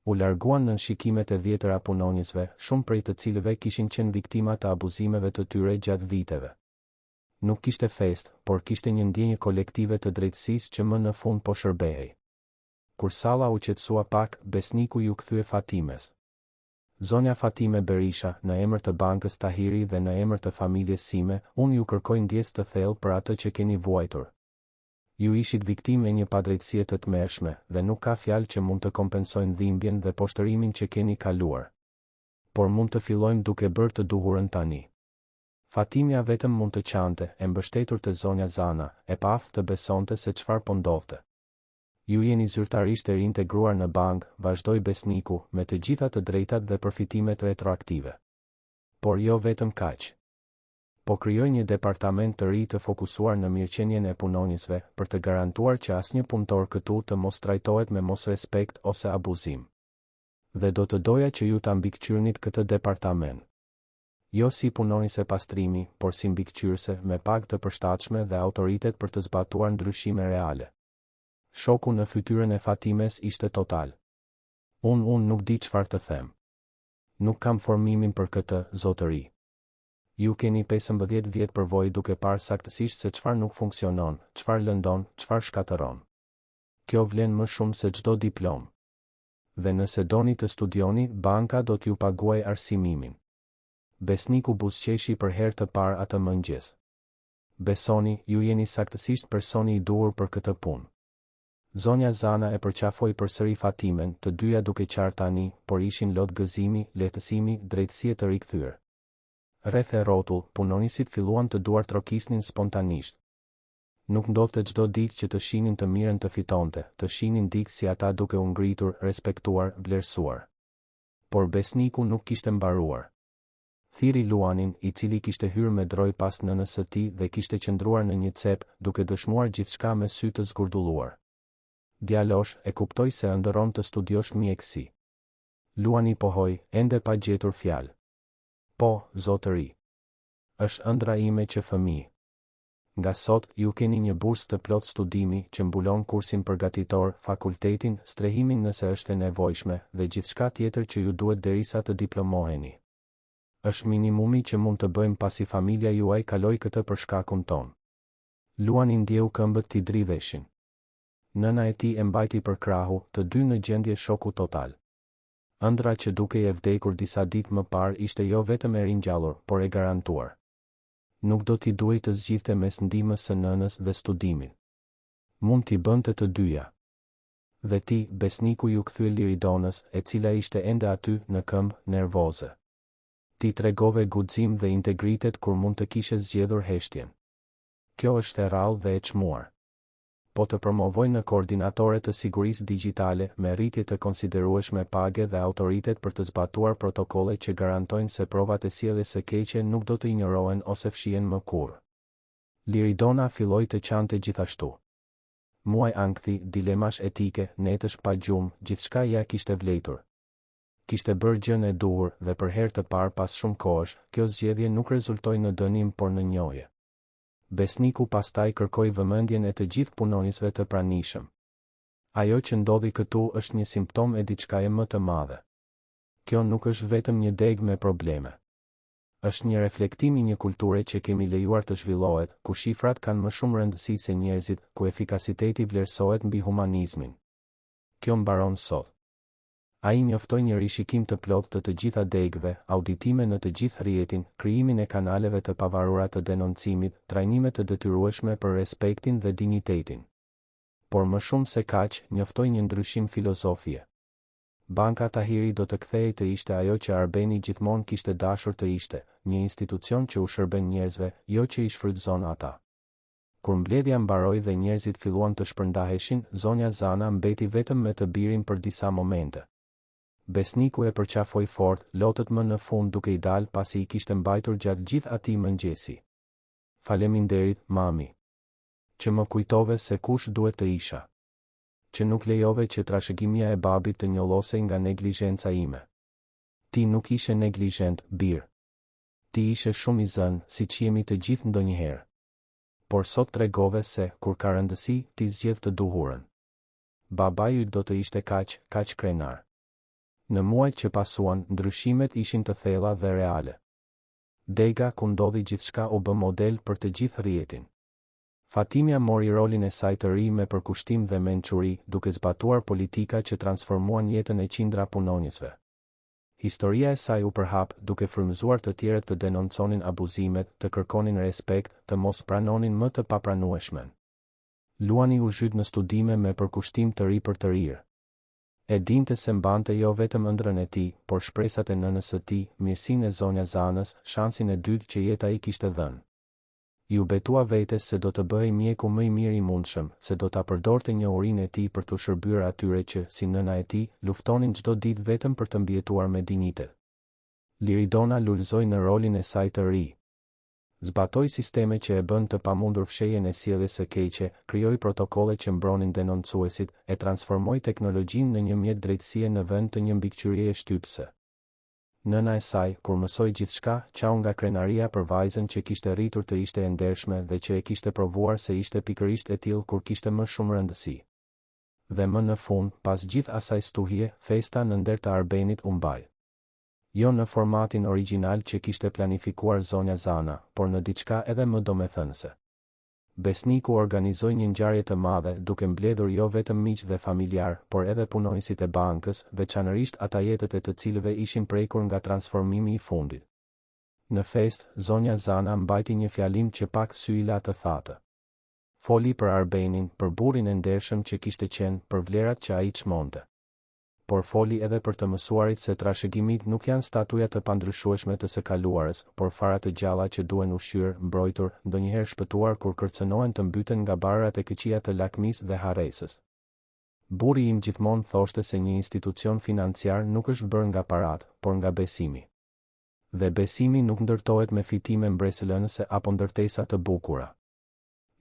U larguan nën shikimet e dhjetëra punonjësve, shumë prej të cilëve kishin qenë viktima të abuzimeve të tyre gjatë viteve. Nuk kishte festë, por kishte një ndjenjë kolektive të drejtësisë që më në fund po shërbehej. Kur salla u qetësua pak, Besniku iu kthye Fatimes. Zonja Fatime Berisha, në emër të Bankës Tahiri dhe në emër të familjes sime, unë ju kërkoj ndjesë të thellë për atë që keni vuajtur. Ju ishit viktimë e një padrejtësie të tmerrshme, dhe nuk ka fjalë që mund të kompensojnë dhimbjen dhe poshtërimin që keni kaluar. Por mund të fillojmë duke bërë të duhurën tani. Fatimja vetëm mund të qante, e mbështetur te zonja Zana, e paaftë të besonte se çfarë po ndodhte. Ju jeni zyrtarisht e riintegruar në bankë, vazhdoi Besniku, me të gjitha të drejtat dhe përfitimet retroaktive. Por jo vetëm kaq. Po krijoj një departament të ri të fokusuar në mirëqenien e punonjësve, për të garantuar që asnjë punëtor këtu të mos trajtohet me mosrespekt ose abuzim. Dhe do të doja që ju ta mbikëqyrnit këtë departament. Jo si punonjëse pastrimi, por si mbikëqyrëse, me pagë të përshtatshme dhe autoritet për të zbatuar ndryshime reale. Shoku në fytyrën e Fatimes ishte total. Unë unë nuk di çfarë të them. Nuk kam formimin për këtë, zotëri. Ju keni 15 vjet përvojë duke parë saktësisht se çfarë nuk funksionon, çfarë lëndon, çfarë shkatërron. Kjo vlen më shumë se çdo diplomë. Dhe nëse doni të studioni, banka do t'ju paguajë arsimimin. Besniku buzëqeshi për herë të parë atë mëngjes. Besoni, ju jeni saktësisht personi i duhur për këtë punë. Zonja Zana e përqafoi përsëri Fatimen, të dyja duke qarë tani, por ishin lot gëzimi, lehtësimi, drejtësie të rikthyer. Rreth e rrotull, punonjësit filluan të duartrokisnin spontanisht. Nuk ndodhte çdo ditë që të shihnin të mirën të fitonte, të shihnin dikë si ata duke u ngritur, respektuar, vlerësuar. Por Besniku nuk kishte mbaruar. Thirri Luanin, i cili kishte hyrë me drojë pas nënës së tij dhe kishte qëndruar në një cep, duke dëshmuar gjithçka me sy të zgurdulluar. Djalosh, e kuptoj se ëndërron të studiosh mjekësi. Luani pohoi, ende pa gjetur fjalë. Po, zotëri. Është ëndrra ime që fëmijë. Nga sot, ju keni një bursë të plotë studimi, që mbulon kursin përgatitor, fakultetin, strehimin nëse është e nevojshme, dhe gjithçka tjetër që ju duhet derisa të diplomoheni. Është minimumi që mund të bëjmë pasi familja juaj kaloi këtë për shkakun tonë. Luani ndjeu këmbët t'i dridheshin. Nëna e tij e mbajti për krahu, të dy në gjendje shoku total. Ëndrra që dukej e vdekur disa ditë më parë ishte jo vetëm e ringjallur, por e garantuar. Nuk do t'i duhej të zgjidhte mes ndihmës së nënës dhe studimit. Mund t'i bënte të dyja. Dhe ti, Besniku iu kthye Liridonës, e cila ishte ende aty, në këmbë, nervoze. Ti tregove guxim dhe integritet kur mund të kishe zgjedhur heshtjen. Kjo është e rrallë dhe e çmuar. Po të promovoj në koordinatore të sigurisë digjitale, me rritje të konsiderueshme page dhe autoritet për të zbatuar protokolle që garantojnë se provat e sjelljes së keqe nuk do të injorohen ose fshihen më kurrë. Liridona filloi të qante gjithashtu. Muaj ankthi, dilemash etike, netësh pa gjumë, gjithçka ia kishte vlejtur. Kishte bërë gjënë e duhur dhe për herë të parë pas shumë kohësh, kjo zgjedhje nuk rezultoi në dënim por në njohje. Besniku pastaj kërkoi vëmendjen e të gjithë punonjësve të pranishëm. Ajo që ndodhi këtu është një simptomë e diçkaje më të madhe. Kjo nuk është vetëm një degë me probleme. Është një reflektim i një kulture që kemi lejuar të zhvillohet, ku shifrat kanë më shumë rëndësi se njerëzit, ku efikasiteti vlerësohet mbi humanizmin. Kjo mbaron sot. Ai njoftoi një rishikim të plotë të të gjitha degëve, auditime në të gjithë rrjetin, krijimin e kanaleve të pavarura të denoncimit, trajnime të detyrueshme për respektin dhe dinjitetin. Por më shumë se kaq, njoftoi një ndryshim filozofie. Banka Tahiri do të kthehej të ishte ajo që Arbeni gjithmonë kishte dashur të ishte, një institucion që u shërben njerëzve, jo që i shfrytëzon ata. Kur mbledhja mbaroi dhe njerëzit filluan të shpërndaheshin, zonja Zana mbeti vetëm me të birin për disa momente. Besniku e përqafoi fort, lotët më në fund duke i dalë pasi i kishte mbajtur gjatë gjithë atij mëngjesi. Faleminderit, mami. Që më kujtove se kush duhet të isha. Që nuk lejove që trashëgimia e babit të njollosej nga neglizhenca ime. Ti nuk ishe neglizhent, bir. Ti ishe shumë i zënë, siç jemi të gjithë ndonjëherë. Por sot tregove se, kur ka rëndësi, ti zgjedh të duhurën. Babai yt do të ishte kaq, kaq krenar. Në muajt që pasuan, ndryshimet ishin të thella dhe reale. Dega ku ndodhi gjithçka u bë model për të gjithë rrjetin. Fatimja mori rolin e saj të ri me përkushtim dhe mençuri, duke zbatuar politika që transformuan jetën e qindra punonjësve. Historia e saj u përhap, duke frymëzuar të tjerët të denonconin abuzimet, të kërkonin respekt, të mos pranonin më të papranueshmen. Luani u zhyt në studime me përkushtim të ripërtërirë. E dinte se mbante jo vetëm ëndrrën e tij, por shpresat e nënës së tij, mirësinë e zonja Zanës, shansin e dytë që jeta i kishte dhënë. Iu betua vetes se do të bëhej mjeku më i mirë i mundshëm, se do ta përdorte njohurinë e tij për t'u shërbyer atyre që, si nëna e tij, luftonin çdo ditë vetëm për të mbijetuar me dinjitet. Liridona lulëzoi në rolin e saj të ri. Zbatoi sisteme që e bënë të pamundur fshehjen e sjelljes së keqe, krijoi protokolle që mbronin denoncuesit, e transformoi teknologjinë në një mjet drejtësie në vend të një mbikëqyrjeje shtypëse. Nëna e saj, kur mësoi gjithçka, qau nga krenaria për vajzën që kishte rritur të ishte e ndershme dhe që e kishte provuar se ishte pikërisht e tillë kur kishte më shumë rëndësi. Dhe më në fund, pas gjithë asaj stuhie, festa në nder të Arbenit u mbajt. Jo në formatin origjinal që kishte planifikuar zonja Zana, por në diçka edhe më domethënëse. Besniku organizoi një ngjarje të madhe, duke mbledhur jo vetëm miq dhe familjarë, por edhe punonjësit e bankës, veçanërisht ata jetët e të cilëve ishin prekur nga transformimi i fundit. Në festë, zonja Zana mbajti një fjalim që pak sy i la të thatë. Foli për Arbenin, për burrin e ndershëm që kishte qenë, për vlerat që ai çmonte. Por foli edhe për të mësuarit se trashëgimitë nuk janë statuja të pandryshueshme të së kaluarës, por fara të gjalla që duhen ushqyer, mbrojtur, ndonjëherë shpëtuar kur kërcënohen të mbyten nga barërat e këqija të lakmisë dhe harresës. Burri im gjithmonë thoshte se një institucion financiar nuk është bërë nga paratë, por nga besimi. Dhe besimi nuk ndërtohet me fitime mbresëlënëse apo ndërtesa të bukura.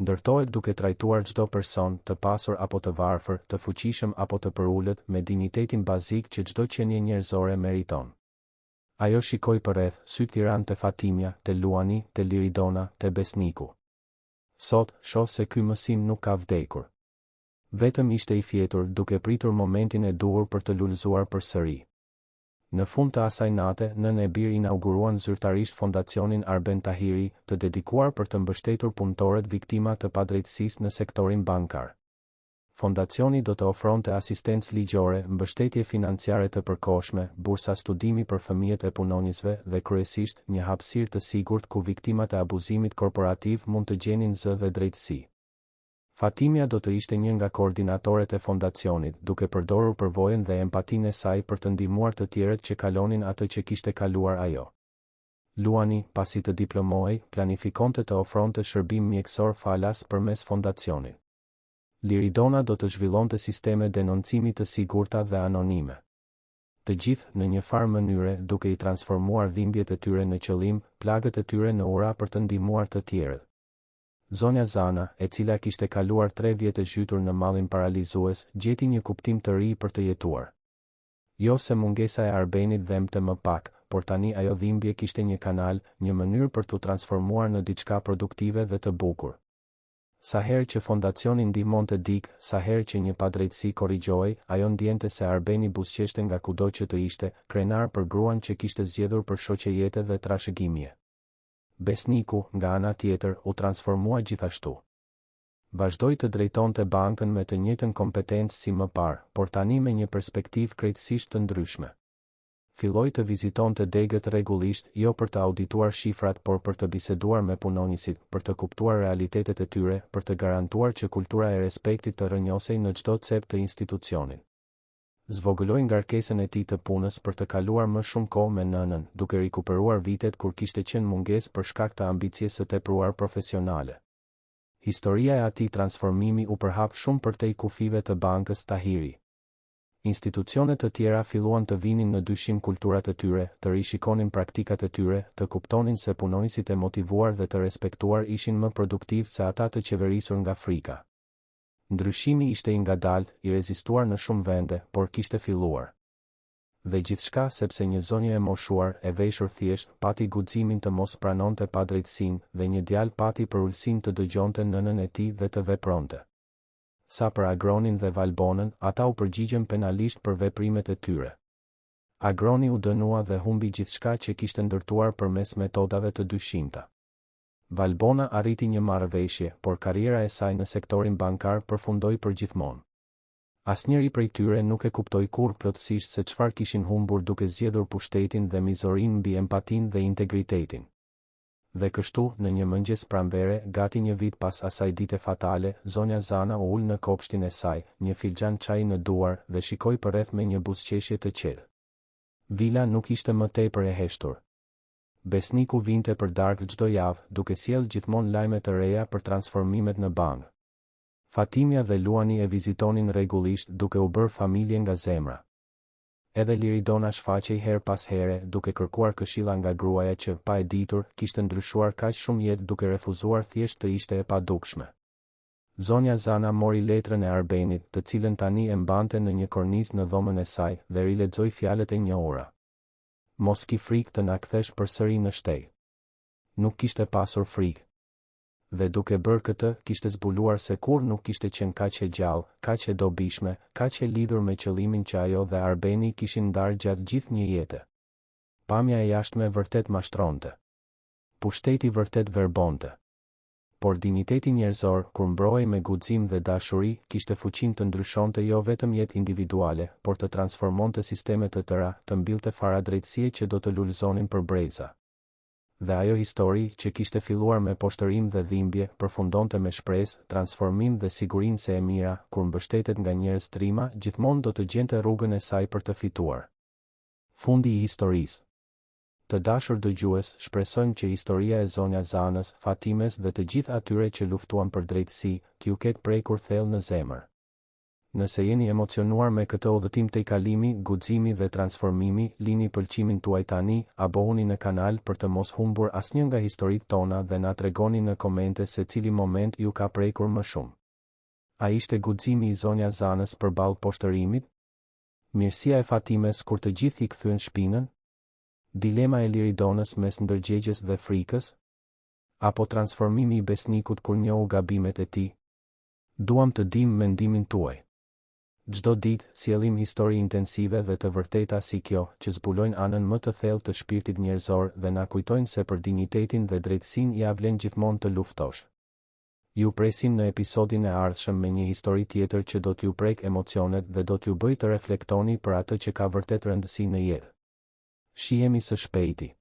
Ndërtohet duke trajtuar çdo person, të pasur apo të varfër, të fuqishëm apo të përulët, me dinjitetin bazik që çdo qenie njerëzore meriton. Ajo shikoi përreth, sytë i ranë te Fatimja, te Luani, te Liridona, te Besniku. Sot, shoh se ky mësim nuk ka vdekur. Vetëm ishte i fjetur, duke pritur momentin e duhur për të lulëzuar përsëri. Në fund të asaj nate, nënë e bir inauguruan zyrtarisht Fondacionin Arben Tahiri, të dedikuar për të mbështetur punëtorët viktima të padrejtësisë në sektorin bankar. Fondacioni do të ofronte asistencë ligjore, mbështetje financiare të përkohshme, bursa studimi për fëmijët e punonjësve dhe kryesisht, një hapësirë të sigurt ku viktimat e abuzimit korporativ mund të gjenin zë dhe drejtësi. Fatimja do të ishte një nga koordinatoret e fondacionit, duke përdorur përvojën dhe empatinë e saj për të ndihmuar të tjerët që kalonin atë që kishte kaluar ajo. Luani, pasi të diplomohej, planifikonte të ofronte shërbim mjekësor falas përmes fondacionit. Liridona do të zhvillonte sisteme denoncimi të sigurta dhe anonime. Të gjithë, në një farë mënyre, duke i transformuar dhimbjet e tyre në qëllim, plagët e tyre në ura për të ndihmuar të tjerët. Zonja Zana, e cila kishte kaluar tre vjet e zhytur në mallin paralizues, gjeti një kuptim të ri për të jetuar. Jo se mungesa e Arbenit dhembte më pak, por tani ajo dhimbje kishte një kanal, një mënyrë për t'u transformuar në diçka produktive dhe të bukur. Sa herë që fondacioni ndihmonte dikë, sa herë që një padrejtësi korrigjohej, ajo ndjente se Arbeni buzëqeshte nga kudo që të ishte, krenar për gruan që kishte zgjedhur për shoqe jete dhe trashëgimie. Besniku, nga ana tjetër, u transformua gjithashtu. Vazhdoi të drejtonte bankën me të njëjtën kompetencë si më parë, por tani me një perspektivë krejtësisht të ndryshme. Filloi të vizitonte degët rregullisht, jo për të audituar shifrat por për të biseduar me punonjësit, për të kuptuar realitetet e tyre, për të garantuar që kultura e respektit të rrënjosej në çdo cep të institucionit. Zvogëloi ngarkesën e tij të punës për të kaluar më shumë kohë me nënën, duke rikuperuar vitet kur kishte qenë mungesë për shkak të ambicies së tepruar profesionale. Historia e atij transformimi u përhap shumë përtej kufijve të bankës Tahiri. Institucione të tjera filluan të vinin në dyshim kulturat e tyre, të rishikonin praktikat e tyre, të kuptonin se punonjësit e motivuar dhe të respektuar ishin më produktivë se ata të qeverisur nga frika. Ndryshimi ishte i ngadaltë, i rezistuar në shumë vende, por kishte filluar. Dhe gjithçka sepse një zonjë e moshuar, e veshur thjesht, pati guximin të mos pranonte padrejtësinë, dhe një djalë pati përulësinë të dëgjonte nënën e tij dhe të vepronte. Sa për Agronin dhe Valbonën, ata u përgjigjën penalisht për veprimet e tyre. Agroni u dënua dhe humbi gjithçka që kishte ndërtuar përmes metodave të dyshimta. Valbona arriti një marrëveshje, por karriera e saj në sektorin bankar përfundoi përgjithmonë. Asnjëri prej tyre nuk e kuptoi kurrë plotësisht se çfarë kishin humbur duke zgjedhur pushtetin dhe mizorinë mbi empatinë dhe integritetin. Dhe kështu, në një mëngjes pranvere, gati një vit pas asaj dite fatale, zonja Zana u ul në kopshtin e saj, një filxhan çaji në duar, dhe shikoi përreth me një buzëqeshje të qetë. Vila nuk ishte më tepër e heshtur. Besniku vinte për darkë çdo javë, duke sjellë gjithmonë lajme të reja për transformimet në bankë. Fatimja dhe Luani e vizitonin rregullisht duke u bërë familje nga zemra. Edhe Liridona shfaqej herë pas here, duke kërkuar këshilla nga gruaja që, pa e ditur, kishte ndryshuar kaq shumë jetë duke refuzuar thjesht të ishte e padukshme. Zonja Zana mori letrën e Arbenit, të cilën tani e mbante në një kornizë në dhomën e saj, dhe rilexoi fjalët e njohura. Mos ki frikë të na kthesh përsëri në shteg. Nuk kishte pasur frikë. Dhe duke bërë këtë, kishte zbuluar se kurrë nuk kishte qenë kaq e gjallë, kaq e dobishme, kaq e lidhur me qëllimin që ajo dhe Arbeni kishin ndarë gjatë gjithë një jete. Pamja e jashtme vërtet mashtronte. Pushteti vërtet verbonte. Por dinjiteti njerëzor, kur mbrohej me guxim dhe dashuri, kishte fuqinë të ndryshonte jo vetëm jetë individuale, por të transformonte sisteme të tëra, të mbillte fara drejtësie që do të lulëzonin për breza. Dhe ajo histori, që kishte filluar me poshtërim dhe dhimbje, përfundonte me shpresë, transformim dhe sigurinë se e mira, kur mbështetet nga njerëz trima, gjithmonë do të gjente rrugën e saj për të fituar. Fundi i historisë. Të dashur dëgjues, shpresojmë që historia e zonja Zanës, Fatimes dhe të gjithë atyre që luftuan për drejtësi, t'ju ketë prekur thellë në zemër. Nëse jeni emocionuar me këtë udhëtim tejkalimi, guximi dhe transformimi, lini pëlqimin tuaj tani, abohuni në kanal për të mos humbur asnjë nga historitë tona dhe na tregoni në komente se cili moment ju ka prekur më shumë. A ishte guximi i zonja Zanës përballë poshtërimit? Mirësia e Fatimes kur të gjithë i kthyen shpinën? Dilema e Liridonës mes ndërgjegjes dhe frikës? Apo transformimi i Besnikut kur njohu gabimet e tij? Duam të dimë mendimin tuaj. Çdo ditë, sjellim histori intensive dhe të vërteta si kjo, që zbulojnë anën më të thellë të shpirtit njerëzor dhe na kujtojnë se për dinjitetin dhe drejtësinë ia vlen gjithmonë të luftosh. Ju presim në episodin e ardhshëm me një histori tjetër që do t'ju prekë emocionet dhe do t'ju bëjë të reflektoni për atë që ka vërtet rëndësi në jetë. Shihemi së shpejti.